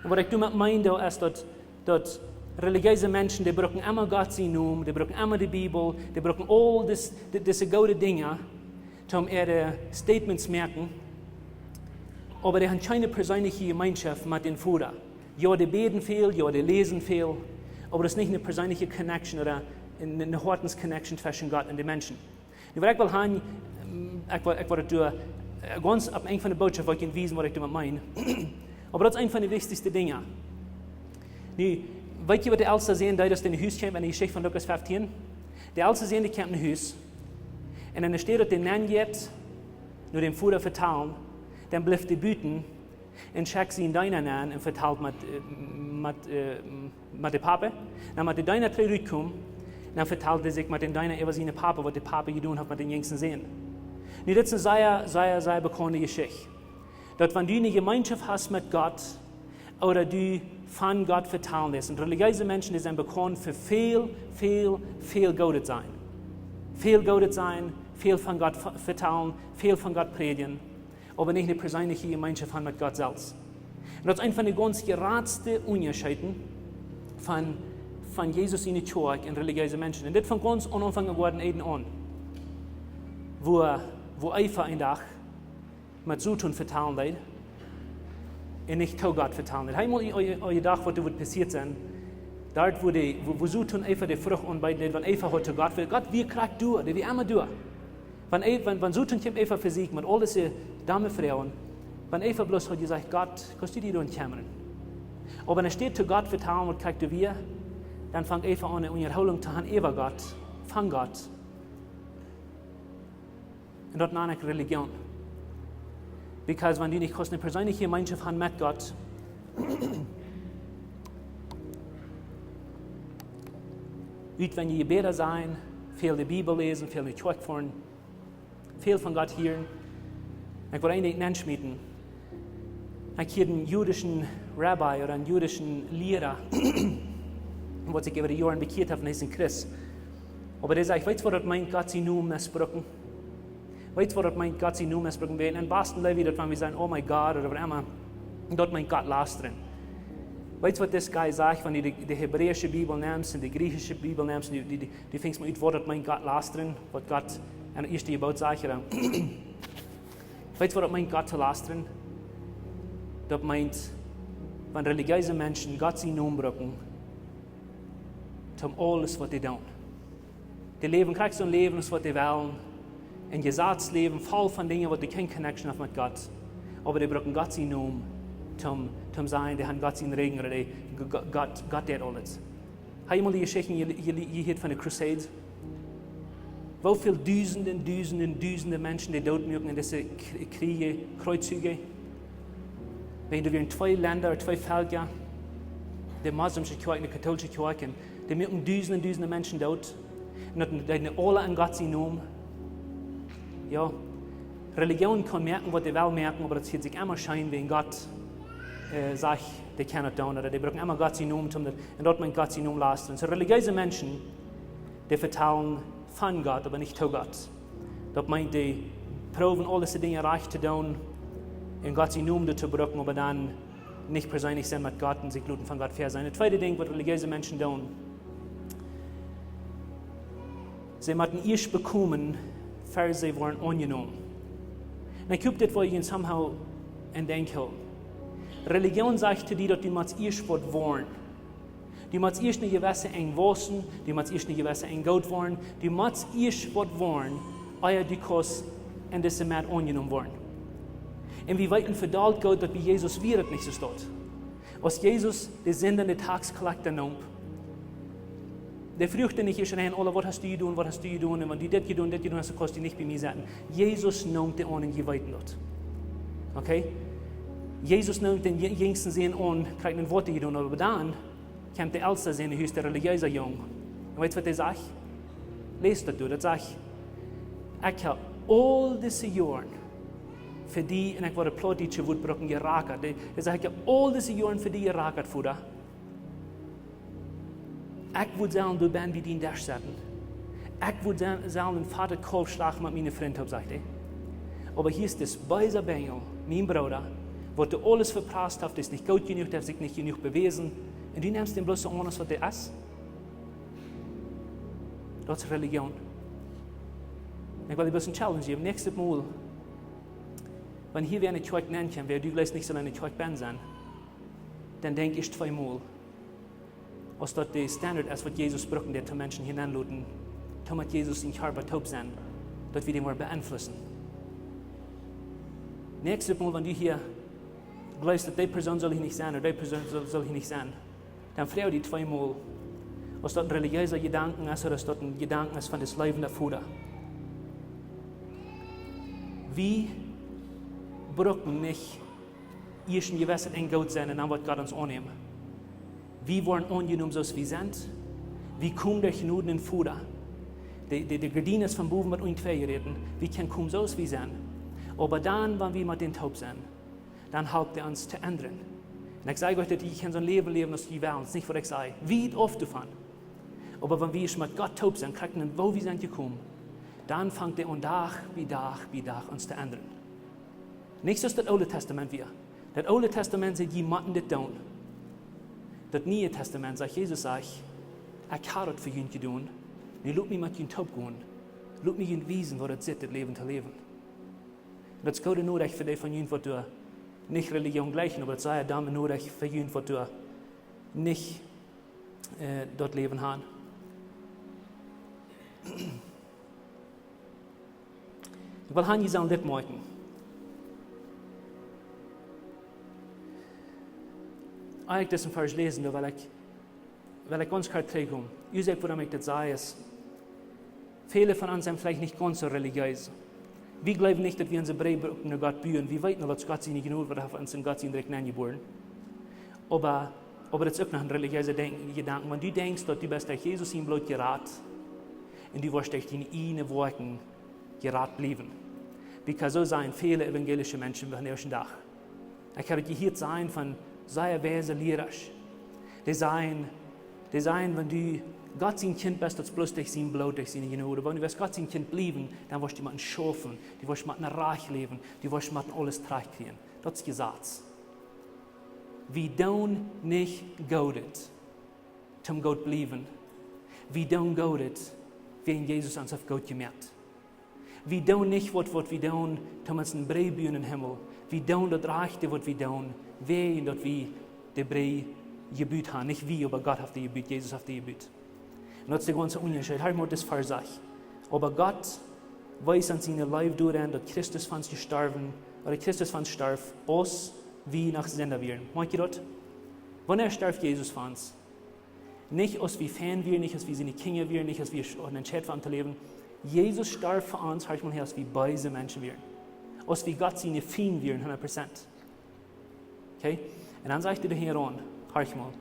Un waut ekj doamet meen, daut es daut, daut relijeese Menschen, dee brucken emma Gott sienen Nomen, dee brucken emma de Bibel, dee brucken aul dis, di-, dise goode Dinja, om äare Statements moaken, oba dee han kjeene perseenelje Jemeenschoft met dän Voda. Jo, dee bäden väl, jo, dee läsen väl, oba daut es nich eene perseenelje Connection ooda eene, eene Hoatens-Connection tweschen Gott un de Menschen. Nu, waut ekj well han, ekj well, ekj well daut doa, äh, gaunz aum Enj von de Bootschoft well ekj junt wiesen, waut ekj doamet meen. Oba daut es eent von de wichtichste Dinja. Nu, weetst du, waut de elsta Sän deed, aus dee no Hus kjeem en de Jeschicht von Lukas feftieen? De elsta Sän, dee kjeem no Hus. Un enne Städ daut dee nenjeit, no dän Voda vetalen, dan blift dee buten un schekjt sienen Deena nenn un vetalt met, äh, met, äh, met de Papa. Dan met de Deena trigj rutkomen, dan vetalt hee sikj met dän Deena äwa sienen Papa, waut de Papa jedonen haft met dän jinjsten Sän. Nu, dit es eene sea, sea, sea bekaunde Jeschicht. Daut wan du eene Jemeenschoft hast met Gott, ooda du von Gott vetalen deist. Un relijeese Menschen, dee sent bekaunt fa väl, väl, väl Goodet sajen. Väl Goodet sajen, väl von Gott ve-, vetalen, väl von Gott prädjen, oba nich eene perseenelje Jemeenschoft han met Gott selfst. Un daut es eent von de gaunz jratste Unjascheeden von, von Jesus siene Kjoakj un relijeese Menschen. Un dit funk gaunz aum Aunfank em Goaden Eden aun, wua, wua Eva een Dach met Soton vetalen deed un nich to Gott vetalen deed. Hab jie mol, jie, jie, jie jedocht, waut doa wudd passieet sennen, Doa, wua, de, wua, wua Soton Eva de Frucht aunbeeden deed, wan Eva haud to Gott, wiel Gott wia krakjt doa, dee wia emma doa. Wan, E- wan, wan Soton kjeem Eva vesieekjen met aul dise domme Froagen, wan Eva bloos haud jesajcht: "Gott, kaust du die doarom kjemmren?" Oba enne Städ to Gott vetalen, waut krakjt doa wia, dan funk Eva aun eene Unjahoolunk to han äwa Gott, von Gott. Un daut nan ekj Religion. Because wan du nich kaust eene perseenelje Jemeenschoft han met Gott, ut wan du Jebäda sajen, väl de Bibel läsen, väl enne Kjoakj foaren, väl von Gott hieren. Ekj well een Dinkj nenschmieten. Ekj hieed eenen jüdischen Rabbi ooda eenen jüdischen Liera, waut sikj äwa de Joaren bekjieet haft, un hee es een Christ. Oba dee säd: "Weetst waut daut meent, Gott sienen Nomen mesbrucken? Weetst waut daut meent, Gott sienen Nomen mesbrucken?" Wie en Boston läwen wie daut, wan wie sajen: "Oh my God," ooda waut emma, daut meent Gott lastren. Weetst waut dis guy sajcht, wan du de, de hebräische Bibel nemst un de griechische Bibel nemst, un du, du, du, du fungst mau ut, waut daut meent Gott lastren, waut Gott aun daut ieeschte Jeboot sajcht, ooda? Weetst waut daut meent, Gott to lastren? Daut meent, wan relijeese Menschen Gott sienen Nomen brucken, toom aules waut dee doonen. Dee läwen krakjt soo een Läwen aus waut dee wellen. Een Jesaz läwen, voll von Dinja waut dee kjeene connection haben met Gott. Oba dee brucken Gott sienen Nomen toom, toom sajen, dee haben Gott sienen Säajen, ooda dee, G-, G-, Gott, Gott deit aules. Hast du mol de Jeschicht je-, je-, jehieet von de Crusades? Woo väl dusende, dusende, dusende Menschen dee doot muaken en dise Kr-, Kjrieeje, Kjrieeje? Wan doa wieren twee Lenda, twee Velkja, de moslimsche Kjoakj un de kautoolische Kjoakj, un dee muaken dusende, dusende Menschen doot. Un daut deeden dee aula en Gott sienen Nomen. Jo, Religion kaun moaken waut dee well moaken, oba daut hieet sikj emma scheen, wan Gott, äh, sajcht, dee kaun daut doonen, ooda dee brucken emma Gott sienen Nomen, toom daut, un daut meent Gott sienen Nomen lastren. Soo relijeese Menschen, dee vetalen von Gott, oba nich to Gott. Daut meent, dee proowen aul dise Dinja rajcht to doonen un Gott sienen Nomen doatoo brucken, oba dan nich perseenlich sennen met Gott un sikj loten von Gott fäa sennen. Daut tweede Dinkj, waut relijeese Menschen doonen: See motten ieescht bekomen, ver see woaren aunjenomen. Un ekj hop, dit woat junt somehow en Denkj hoolen. Religion sajcht to die, daut du motst ieescht waut woaren. Du motst ieescht eene jewesse Enj wausen, du motst ieescht eene jewesse Enj goot woaren, du motst ieescht waut woaren, ea du kaust en dise Welt aunjenomen woaren. Un wie weeten vedault goot, daut bie Jesus wia daut nich soo. Aus Jesus de Sinda un de Tax collector neem, dee fruach nich ieescht: "Hey, aula, waut hast du jedonen, waut hast du jedonen? Un wan du dit jedonen, dit jedonen hast, dan kaust du nich bie mie setten." Jesus neem dee aun un jie weeten daut. Okay? Jesus neem dän ji-, jinjsten Sän aun, krakjt waut hee jedonen haud, oba dan kjemt de elsta Sän, dee es de relijeesa Jung. Un weetst waut hee sajcht? Läs daut derch, daut sajcht: "Ekj hab aul dise Joaren fa die," un ekj woa daut plautdietsche Wuat brucken, jerakat. Dee, dee sajcht: "Ekj hab aul dise Joaren fa die jerakat, Voda. Ekj wudd sellen doa bie dien Desch setten. Ekj wudd sellen, sellen een fetet Kaulf schlachten met miene Frind," sajcht hee. "Oba hia es dis beesa Benjel, mien Brooda, waut doa aules veprasst haft, dee es nich goot jenuach, dee haft sikj nich jenuach bewäsen. Un du nemst dän bloos soo aun aus waut hee es?" Daut es Religion. Ekj well die bloos een Challenge jäwen. Näakjstet Mol, wan hia wäa enne Kjoakj nenkjemt, wäa du jleefst nich saul enne Kjoakj bennen sennen, dan denkj ieescht twee Mol, aus daut de Standard es, waut Jesus brucken deed, toom Menschen hia nenloten, toom met Jesus em Kjarpa toop sennen, daut wie dän woaren beeinflussen. Näakjstet Mol, wan du hia jleefst, daut dee Persoon saul hia nich sennen, ooda dee Persoon saul, saul hia nich sennen, dan froag die twee Mol, aus daut een relijeesa Jedanken es ooda aus daut een Jedanken es von dis läwenda Voda. Wie brucken nich ieescht een jewesset Enj goot sennen un dan woat Gott ons aunnämen. Wie woaren aunjenomen soo aus wie sent. Wie komen derch Jnod no dän Voda. De, de, de Gardien es von bowen bat unjen twei jeräten. Wie kjennen komen soo aus wie sent. Oba dan, wan wie met dän toop sent, dan halpt hee ons to endren. Un ekj saj junt, daut jie kjennen soo een Läwen läwen aus jie wellen. Daut es nich waut ekj saj. Wiet auf doavon. Oba wan wie ieescht met Gott toop sent, krakjt wua wie sent jekomen, dan fangt hee aun Dach bie Dach bie Dach ons to endren. Nich soo aus daut Oole Testament wia. Daut Oole Testament säd: "Jie motten dit doonen." Daut Niee Testament sajcht, Jesus sajcht: "Ekj hab daut fa junt jedonen. Nu lot mie met junt toop gonen. Lot mie junt wiesen, waut daut sitt, daut Läwen to läwen." Daut es goode Norecht fa dee von junt, waut doa nich Religion jleichen, oba daut es ea domme Norecht fa junt, waut doa nich äh, daut Läwen haben. Ekj well haben, jie sellen dit moakjen. Aus ekj disen Varsch läs, dan well ekj, well ekj gaunz kort trigjkomen. Jie seenen, wuarom ekj dit saj, es, väle von ons sent veleicht nich gaunz soo relijees. Wie jleewen nich, daut wie onse Bree brucken no Gott buen. Wie weeten, daut Gott siene Jnod, waut haft ons en Gott sien Rikj nenjebuaren. Oba, oba daut es uk noch een relijeesa Denkjen, Jedanken. Wan du denkjst, daut du best derch Jesus sien Bloot jerat un du woascht derch diene ieejne Woakjen jerat bliewen. Because soo sent väle evangelische Menschen vondoag dän Dach. Ekj hab jehieet sajen von sea weise Liera. Dee sajen, dee sajen, wan du Gott sien Kjint best, daut es bloos derch sien Bloot, derch siene Jnod. Wan du woascht Gott sien Kjint bliewen, dan woascht du motten schaufen, du woascht motten rajcht läwen, du woascht motten aules trigj kjrieen. Daut es Jesaz. Wie doonen nich Goodet, toom goot bliewen. Wie doonen Goodet, wäajen Jesus ons haft goot jemoakt. Wie doonen nich waut, waut wie doonen, toom ons eene Bree buen em Himmel. Wie doonen daut Rajchte, waut wie doonen, wäajen daut wie de Bree jebut haben. Nich wie, oba Gott haft dee jebut, Jesus haft dee jebut. Un daut es de gaunze Unjascheet. Hia mott daut Varsch sajen. Oba Gott wiest ons siene Leew doaraun, daut Christus fa ons jestorwen, ooda Christus fa ons storf, aus wie noch Sinda wieren. Moakjt jie daut? Wanea storf Jesus fa ons? Nich aus wie fein wieren, nich aus wie siene Kjinja wieren, nich aus wie sch-, entscheet fa am to läwen. Jesus storf fa ons, horcht mol hia, aus wie beese Menschen wieren. Aus wie Gott siene Fiend wieren, hundat Prozent. Okay? Un dan sajcht hee doa hinjaraun, horcht mol.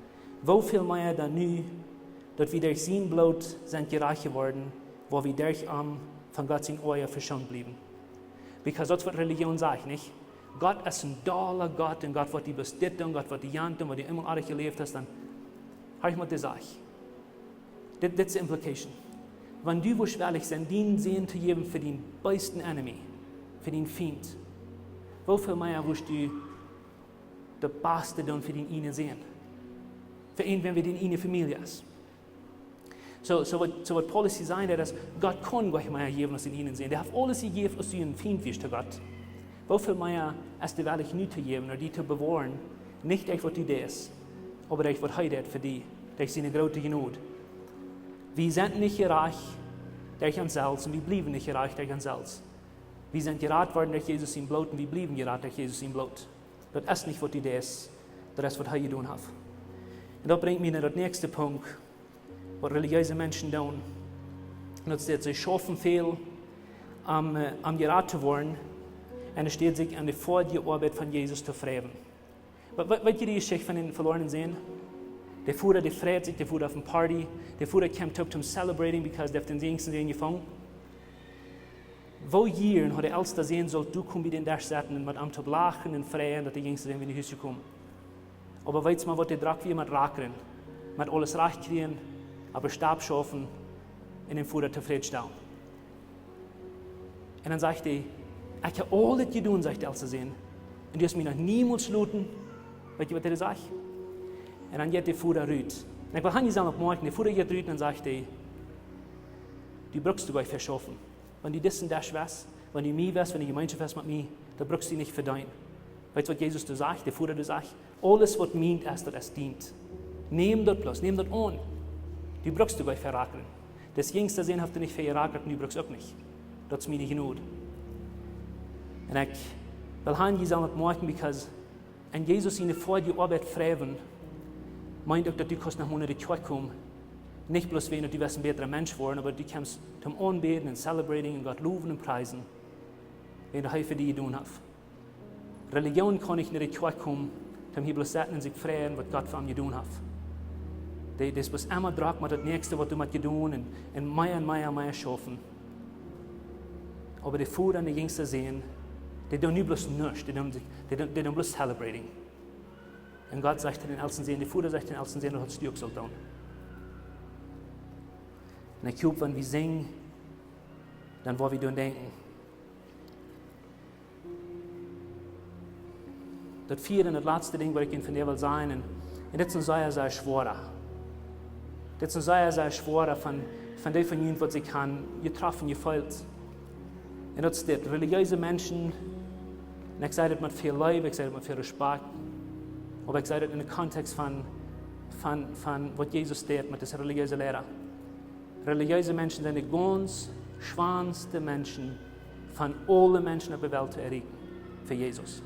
Woo väl mea dan nu, daut wie derch sien Bloot sent jerajcht jeworden, woa wie derch am von Gott sien Oaja veschoont bliewen. Because daut es waut Relijoon sajcht, nich? Gott es een dolla Gott un Gott woat die bloos dit doonen, Gott woat die jant doonen, wan du eemol oajch jeläft hast, dan horcht mol waut hee sajcht. Dit, dit es de implication. Wan du wurscht wellich sennen, dienen Sän to jäwen fa dän beesten enemy, fa dän Fiend, woo väl mea wurscht du daut baste doonen fa dän eenen Sän? Fa een, wan wie dän eene Famielje es. Soo, soo waut, soo waut Paulus hia sajen deit, es, Gott kaun nich mea jäwen aus dän eenen Sän. Dee haft aules jejäft, aus du een Fiend wieescht to Gott. Woo väl mea es dee wellich nu to jäwen, ooda die to bewoaren, nich derch waut du deist, oba derch waut hee deit fa die, derch siene groote Jnod. Wie sent nich jerajcht derch ons selfst un wie bliewen nich jerajcht derch ons selfst. Wie sent jerat worden derch Jesus sien Bloot un wie bliewen jerat derch Jesus sien Bloot. Daut es nich waut du deist, daut es waut hee jedonen haft. Un daut brinjt mie no dän näakjsten Punkt, waut relijeese Menschen doonen. Un daut es, see schaufen väl, om, äh, om jerat to woaren, enne Städ sikj aun de foadje Oabeit von Jesus to freien. Weet, weet, weet jie de Jeschicht von dän velornen Sän? De Voda, dee freit sikj, de Voda haft eene Party, de Voda kjemt uk toom celebrating, because dee haft dän jinjsten Sän jefungen. Woo jieren haud de elsta Sän sult doa komen bie dän Desch setten un met am to lachen un freien, daut de jinjsta Sän wada no Hus jekomen. Oba weetst mol waut, dee drock wia met rakren, met aules rajcht kjrieen, opp de Stap schaufen un dän Voda tofräd stalen. Un dan sajcht hee: "Ekj hab aul dit jedonen", sajcht de elsta Sän, "un du hast mie noch niemols jeloten." Weet jie waut hee sajcht? Un dan jeit de Voda rut. Un ekj well han, jie sellen oppmoakjen, de Voda jeit rut un dan sajcht hee: "Du brukst doa nich fa schaufen. Wan du disen Desch west, wan du mie west, wan du Jemeenschoft west met mie, daut brukst du nich vedeenen." Weetst waut Jesus doa sajcht, de Voda doa sajcht? "Aules waut mient es, daut es dient. Nemm daut bloos, nemm daut aun. Du brukst doa nich fa rakren. Dis jinjsta Sän haft doa nich fa jerakrat un du brukst uk nich. Daut es miene Jnod." Un ekj well han, jie sellen daut moakjen, because en Jesus siene foadje Oabeit freien, meent uk daut du kaust no de Kjoakj komen. Nich bloos wäajen daut du west een bätra Mensch woaren, oba du kjemst toom aunbäden un celebrating un Gott lowen un priesen, wäajen waut hee fa die jedonen haft. Relijoon kaun nich no de Kjoakj komen, toom hia bloos setten un sikj freien, waut Gott fa am jedonen haft. Dee, dee es bloos emma drock met daut näakjste, waut doa mott jedonen, un, un mea un mea un mea schaufen. Oba de Voda un de jinjsta Sän, dee doonen nu bloos nuscht, dee doonen sikj, dee doonen, dee doonen bloos celebrating. Un Gott sajcht to dän elsta Sän, de Voda sajcht to dän elsta Sän, daut hast du uk sult doonen. Un ekj hop, wan wie sinjen, dan woa wie doaraun denkjen. Daut vieede un daut latste Dinkj, waut ekj junt vondoag well sajen, un, un dit es een sea, sea schwoara. Dit es een sea, sea schwoara von, von dee von junt, waut sikj han jetroffen jefeelt. Un daut es dit: relijeese Menschen, un ekj saj daut met väl Leew, ekj saj daut met väl Respakjt, oba ekj saj daut en dän Kontext von, von, von waut Jesus deed met dise relijeese Liera. Relijeese Menschen sent de gaunz schwoaste Menschen von aule Menschen opp de Welt to erreichen fa Jesus.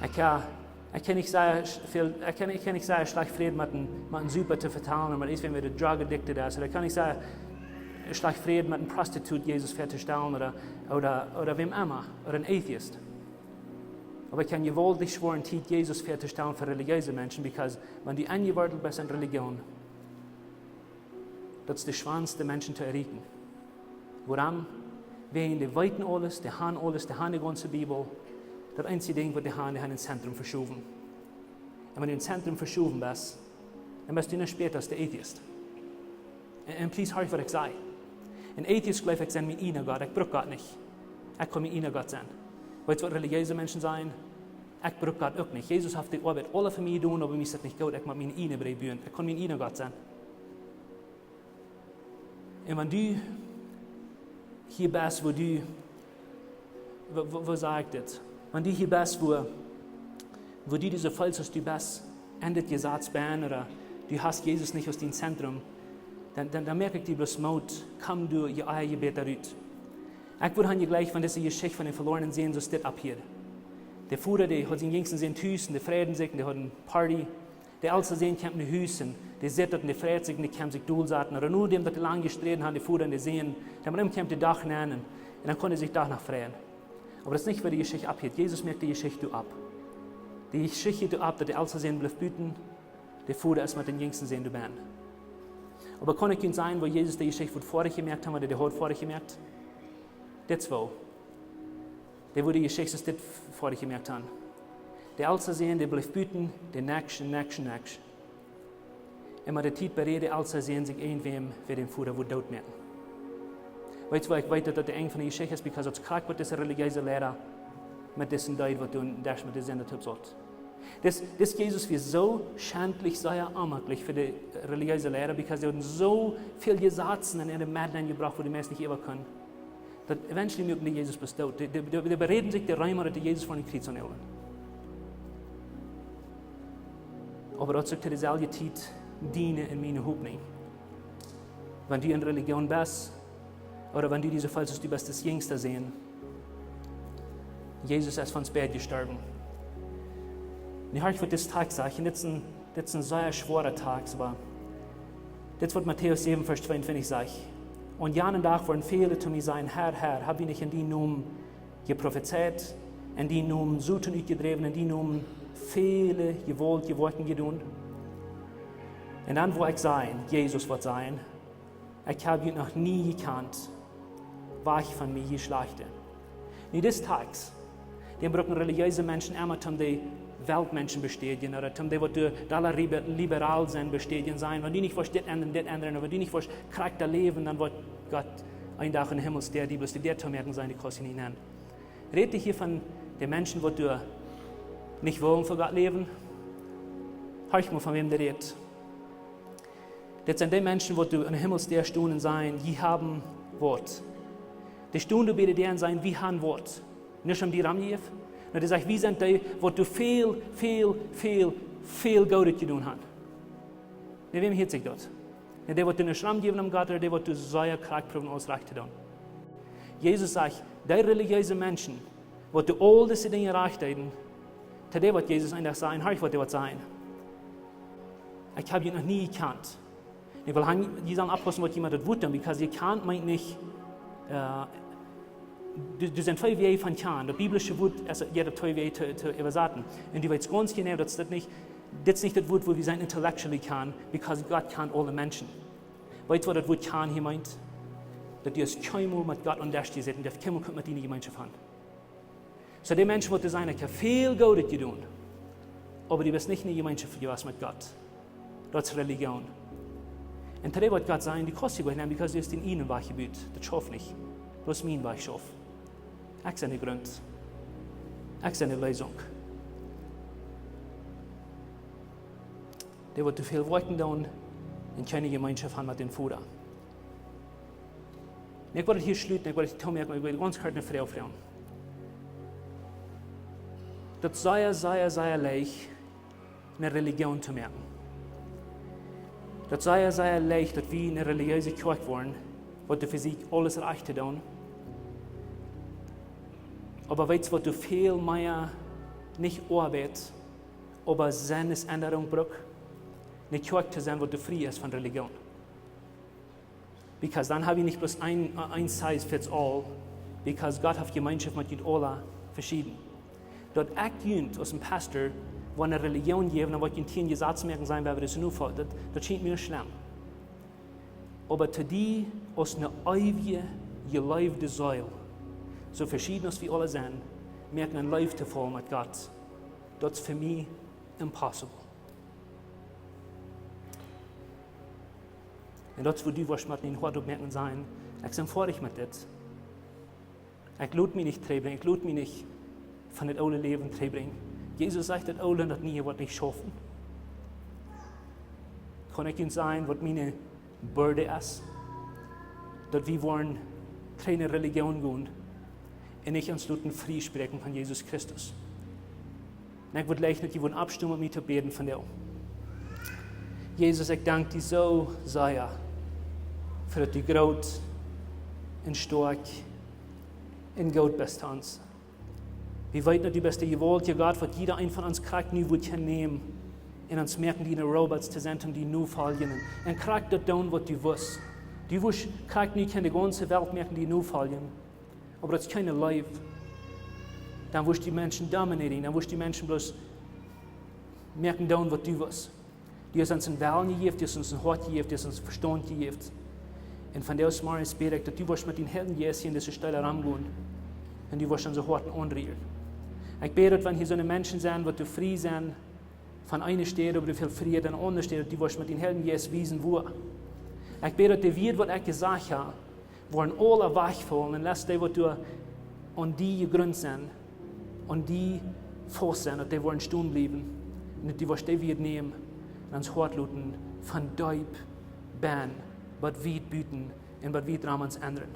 Ekj, äh, ekj kaun nich sea sch-, väl, ekj kaun, ekj kaun nich sea schlajcht Fräd met een, met een Supa to vetalen, oba es, wan hee drug addicted es, ooda ekj kaun nich sea schlajcht Fräd met eene Prostitut Jesus väatostalen, ooda, ooda, ooda wäm emma, ooda een Atheist. Oba ekj kaun jewaultich schwoa, Tiet Jesus väatostalen fa relijeese Menschen, because wan du enjewortelt best en Relijoon, daut es de schwoaste Menschen to erreichen. Wuarom? Wäajen dee weeten aules, dee han aules, dee han de gaunze Bibel. Daut eensje Dinkj waut dee han, dee han daut Zentrum veschowen. Un wan du daut Zentrum veschowen best, dan best du nuscht bäta aus de Atheist. Un, un please, horch waut ekj saj. Een Atheist jleeft, ekj sie mien ieejna Gott, ekj bruk Gott nich. Ekj kaun mien ieejna Gott sennen. Weetst waut relijeese Menschen sajen? Ekj bruk Gott uk nich. Jesus haft de Oabeit aula fa mie jedonen, oba mie es daut nich goot, ekj mott mienen ieejnen Bree buen. Ekj kaun mien ieejna Gott sennen. Un wan du hia best, wua du, wua, wua, wua saj ekj dit? Wan du hia best, wua, wua du die soo feelst aus du best en dit Jesaz best, ooda du hast Jesus nich aus dien Zentrum, dan, dan, dan moak ekj die bloos Moot, komm du, je ea je bäta rut. Ekj wudd han jejleeft von dise Jeschicht von dän velornen Sän, soo aus dit aufhieet. De Voda, dee haud sienen jinjsten Sän tus un dee freiden sikj un dee hauden Party. De elsta Sän kjemt no Hus un dee sitt daut un dee freit sikj un dee kjemt sikj dol saten. Ooda no däm daut dee lang jesträden hauden, de Voda un de Sän, dan mau kjemt de Dach nenn un, un dan kunn hee sikj doano freien. Oba daut es nich, woo de Jeschicht aufhieet. Jesus moakt de Jeschicht doa auf. De Jeschicht doa auf, daut de elsta Sän blift buten, de Voda es met dän jinjsten Sän doabennen. Oba kaun ekj junt sajen, woo Jesus de Jeschicht wudd foadich jemoakt han, wan dee haud foadich jemoakt? Dit es woo. Dee wudd de Jeschicht soo aus dit foadich jemoakt han. De elsta Sän, dee blift buten, de näakjste, näakjste, näakjste. Un met de Tiet beräd de elsta Sän sikj irjentwäm, wäa dän Voda wudd dootmoaken. Weetst waut, ekj weet daut daut de Enj von de Jeschicht es, because daut es krakjt waut dise relijeese Liera met disen deed, waut doa en Desch met de Sinda toop saut. Dis, dis Jesus wia soo schentlich, sea onjemakjlich fa de relijeese Liera, because dee hauden soo väl Jesazen en äare Medden enjebrocht, wua dee meist nich äwa kunnen. Daut eventually muaken dee Jesus bloos doot. Dee, dee, dee, dee beräden sikj, de Reema, daut dee Jesus von een Kjriez aunnauljen. Oba daut es uk to deselwje Tiet diene un miene Hopninj. Wan du en Relijoon best, ooda wan du die soo feelst aus du best de jinjsta Sän, Jesus es fa ons beid jestorwen. Nu horch waut dis Tekst sajcht, un dit es een, dit es een sea schwoara Tekst, oba dit es waut Matäus säwen, Varsch tweeuntwintich sajcht. Un aun jenen Dach woaren väle to mie sajen: Herr, Herr, hab wie nich en dienen Nomen jeprofezeit, en dienen Nomen Soton utjedräwen, en dienen Nomen väle jewaltje Woakjen jedonen? Un dan woa ekj sajen, Jesus woat sajen: Ekj hab junt noch nie jekjant. Wajch von mie, jie Schlajchte. Nu, dis Tekst, dän brucken relijeese Menschen emma, om de Weltmenschen bestädjen, ooda om dee, waut doa dolla libe-, liberal sent, bestädjen, sajen: Wan du nich woascht dit endren, dit endren, wan du nich woascht krakjt läwen, dan woat Gott een Dach en de Himmel, dee, dee bloos de Däa toomoaken, sajen, dee kaust du nich nenn. Rät hee hia von de Menschen, waut doa nich wellen fa Gott läwen? Horch mau, von wäm dee rät. Dit sent dee Menschen, waut doa en de Himmel stonen un sajen: Jie haben Wuat. Dee stonen doa bie de Däa un sajen: Wie haben Wuat. Nich om die romjejäft. Nä, dee sajen: Wie sent dee, waut doa väl, väl, väl, väl Goodet jedonen haben. Nä, wäm hieet sikj daut? Nä, dee, waut doa nich romjäwen om Gott, ooda dee, waut doa sea krakjt proowen aules rajcht to doonen? Jesus sajcht, dee relijeese Menschen, waut doa aul dise Dinja rajcht deeden, to dee woat Jesus een Dach sajen, horch, waut dee woat sajen: Ekj hab junt noch nie jekjant. Ekj well han, jie sellen oppaussen, waut jie met daut Wuat doonen, because jekjant meent nich, äh, doa, doa sent twee Wäaj von kjanen. Daut biblische Wuat es, jie haben twee Wäaj to, to äwasaten. Un du weetst gaunz jeneiw, daut es daut nich, dit es nich daut Wuat, wua wie sajen intellectually kjanen, because Gott kjant aule Menschen. Weetst waut daut Wuat kjanen hia meent? Daut du hast kjeenmol met Gott aun dän Desch jesäten, du hast kjeenmol kunt met dee Jemeenschoft han. Soo, dee Menschen, waut doa sajen: Ekj hab väl Goodet jedonen, oba du best nich en de Jemeenschoft jewast met Gott. Daut es Relijoon. Un to dee woat Gott sajen: Du kaust hia goanich nenn, because du hast dienen ieejnen Wajch jebut. Daut schauft nich. Bloos mien Wajch schauft. Ekj sie de Grunt. Ekj sie de Leesunk. Dee woat too väl Woakjen doonen un kjeene Jemeenschoft han met dän Voda. Un ekj well daut hia schluten, ekj well daut hia toomoaken, ekj well gaunz kort ne Froag froagen. Daut es sea, sea, sea leicht, eene Religion to moaken. Daut es sea, sea leicht, daut wie eene religiöse Kjoakj woaren, waut de Physik aules rajcht to doonen. Oba weetst, waut doa väl mea nich oabeit, oba Sennensendrunk brukt? Eene Kjoakj to sennen, waut doa frie es von Religion. Because dan hab wie nich bloos een, äh, een size fits all, because Gott haft Jemeenschoft met junt aula veschieden. Daut ekj junt aus een Pastor woa eene Religion jäwen, dan woa ekj junt tieen Jesazen moaken, sajen, wie haben daut nu fa-, daut, daut schient mie schlemm. Oba to die aus eene eewje, jeleewde Seel, soo veschieden aus wie aula sent, moaken eene Leew to faulen met Gott, daut es fa mie impossible. Un daut es, wua du woascht met dien Hoat oppmoaken, sajen: Ekj sie foadich met dit. Ekj lot mie nich trigjbrinjen, ekj lot mie nich von dit oole Läwen trigjbrinjen. Jesus sajcht, daut Oole un daut Niee woat nich schaufen. Kaun ekj junt sajen, waut miene Bürde es? Daut wie woaren trigj no Religion gonen un nich ons loten frie spräakjen von Jesus Christus. Un ekj wudd jleichen, daut jie wudden oppstonen met mie to bäden vondoag. Jesus, ekj dank die soo sea fa daut du groot un stoakj un goot best to ons. Wie weeten, daut du best de jewaultja Gott, waut jieda een von ons krakjt nu wudd kjennen nämen un ons moaken, diene Robots to sennen, om die notofoljen. Un krakjt daut doonen, waut du wust. Du wust krakjt nu kjennen de gaunze Welt moaken, die notofoljen. Oba daut es kjeene Leew. Dan wust du Menschen dominating, dan wust du Menschen bloos moaken doonen, waut du wust. Du hast ons een Wellen jejäft, du hast ons een Hoat jejäft, du hast ons Vestaunt jejäft. Un vondoag zemorjes bäd ekj, daut du woascht met dien Heiljen Jeist hia en dise Städ romgonen. Un du woascht onse Hoaten aunrieren. Ekj bäd, daut wan hia soone Menschen sent, waut doa frie sent von eene Städ, oba doa väl friea aus aundre Städ, daut du woascht met dien Heiljen Jeist wiesen, wua. Ekj bäd, daut de Wieed, waut ekj jesajcht hab, woaren aula wajchfaulen, un lot dee, waut doa aun die jegrunt sent, aun die faust sent, daut dee woaren stonen bliewen. Un daut du woascht dee Wieed nämen un ons Hoat loten von deep bennen bat wiet buten un bat wiet rom ons endren.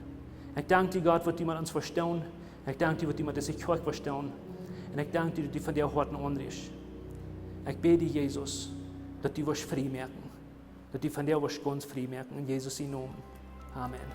Ekj dank die, Gott, waut du met ons woascht doonen. Ekj dank die, waut du met dise Kjoakj woascht doonen. Un ekj dank die, daut du vondoag Hoaten aunriest. Ekj bäd die, Jesus, daut du woascht frie moaken. Daut du vondoag woascht gaunz frie moaken, en Jesus sienen Nomen. Amen.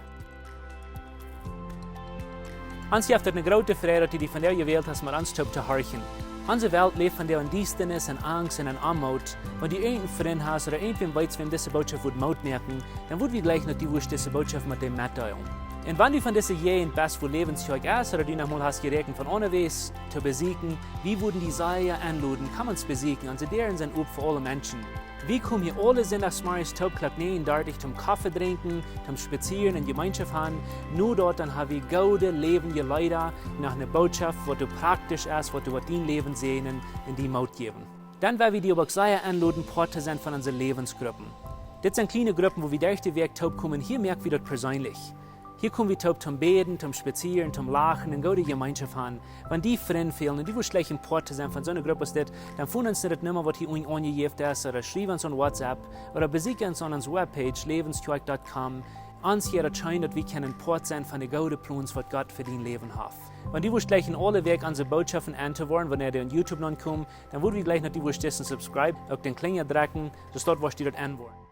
Ons jeft et eene groote Freid, daut du die vondoag jewält hast, met ons toop to horchen. Onse Welt läft vondoag en Diestanis, en Angst un en Oamoot. Wan du irjent een Frint hast ooda irjentwäm weetst, wäm dise Bootschoft wudd Moot moaken, dan wudd wie jleichen, daut du wurscht dise Bootschoft met däm metdeelen. Un wan du von dise Jäajent best, wua Läwens Kjoakj es, ooda du noch mol hast jeräakjent von aundawäajes to besieekjen, wie wudden die sea enloden, komm ons besieekjen. Onse Däaren sent op fa aule Menschen. Wie komen hia aule Sindachsmorjes toop Klock näajen dartich toom Koffe drinkjen, toom spazieren un Jemeenschoft haben. No daut dan hab wie goode läwendje Leeda, noch eene Bootschoft, waut doa praktisch es, waut doa woat dien Läwen säajnen un die Moot jäwen. Dan well wie die oba uk sea enloden, Poat to sennen von onse Läwensgruppen. Dit sent kjliene Gruppen, wua wie derch de Wäakj toop komen. Hia moak wie daut perseenlich. Hia kom wie toop toom bäden, toom spazieren, toom lachen un goode Jemeenschoft haben. Wan die Frind fälen un du wurscht jleichen Poat to sennen von soone Grupp aus dit, dan foon ons no de Numma, waut hia unjen aunjejäft es, ooda schriew ons aun WhatsApp, ooda besieekj ons aun onse Webpage, läwenskjoakj dot com. Ons wudd et scheen, daut wie kjennen Poat sennen von de goode Plons, waut Gott fa dien Läwen haft. Wan du wurscht jleichen aule Wäakj onse Bootschoften en to woaren, wanea dee aun YouTube nopp komen, dan wudd wie jleichen, daut du wurscht disen Subscribe, uk dän Kjlinja drekjen, soo daut du wurscht daut en woaren.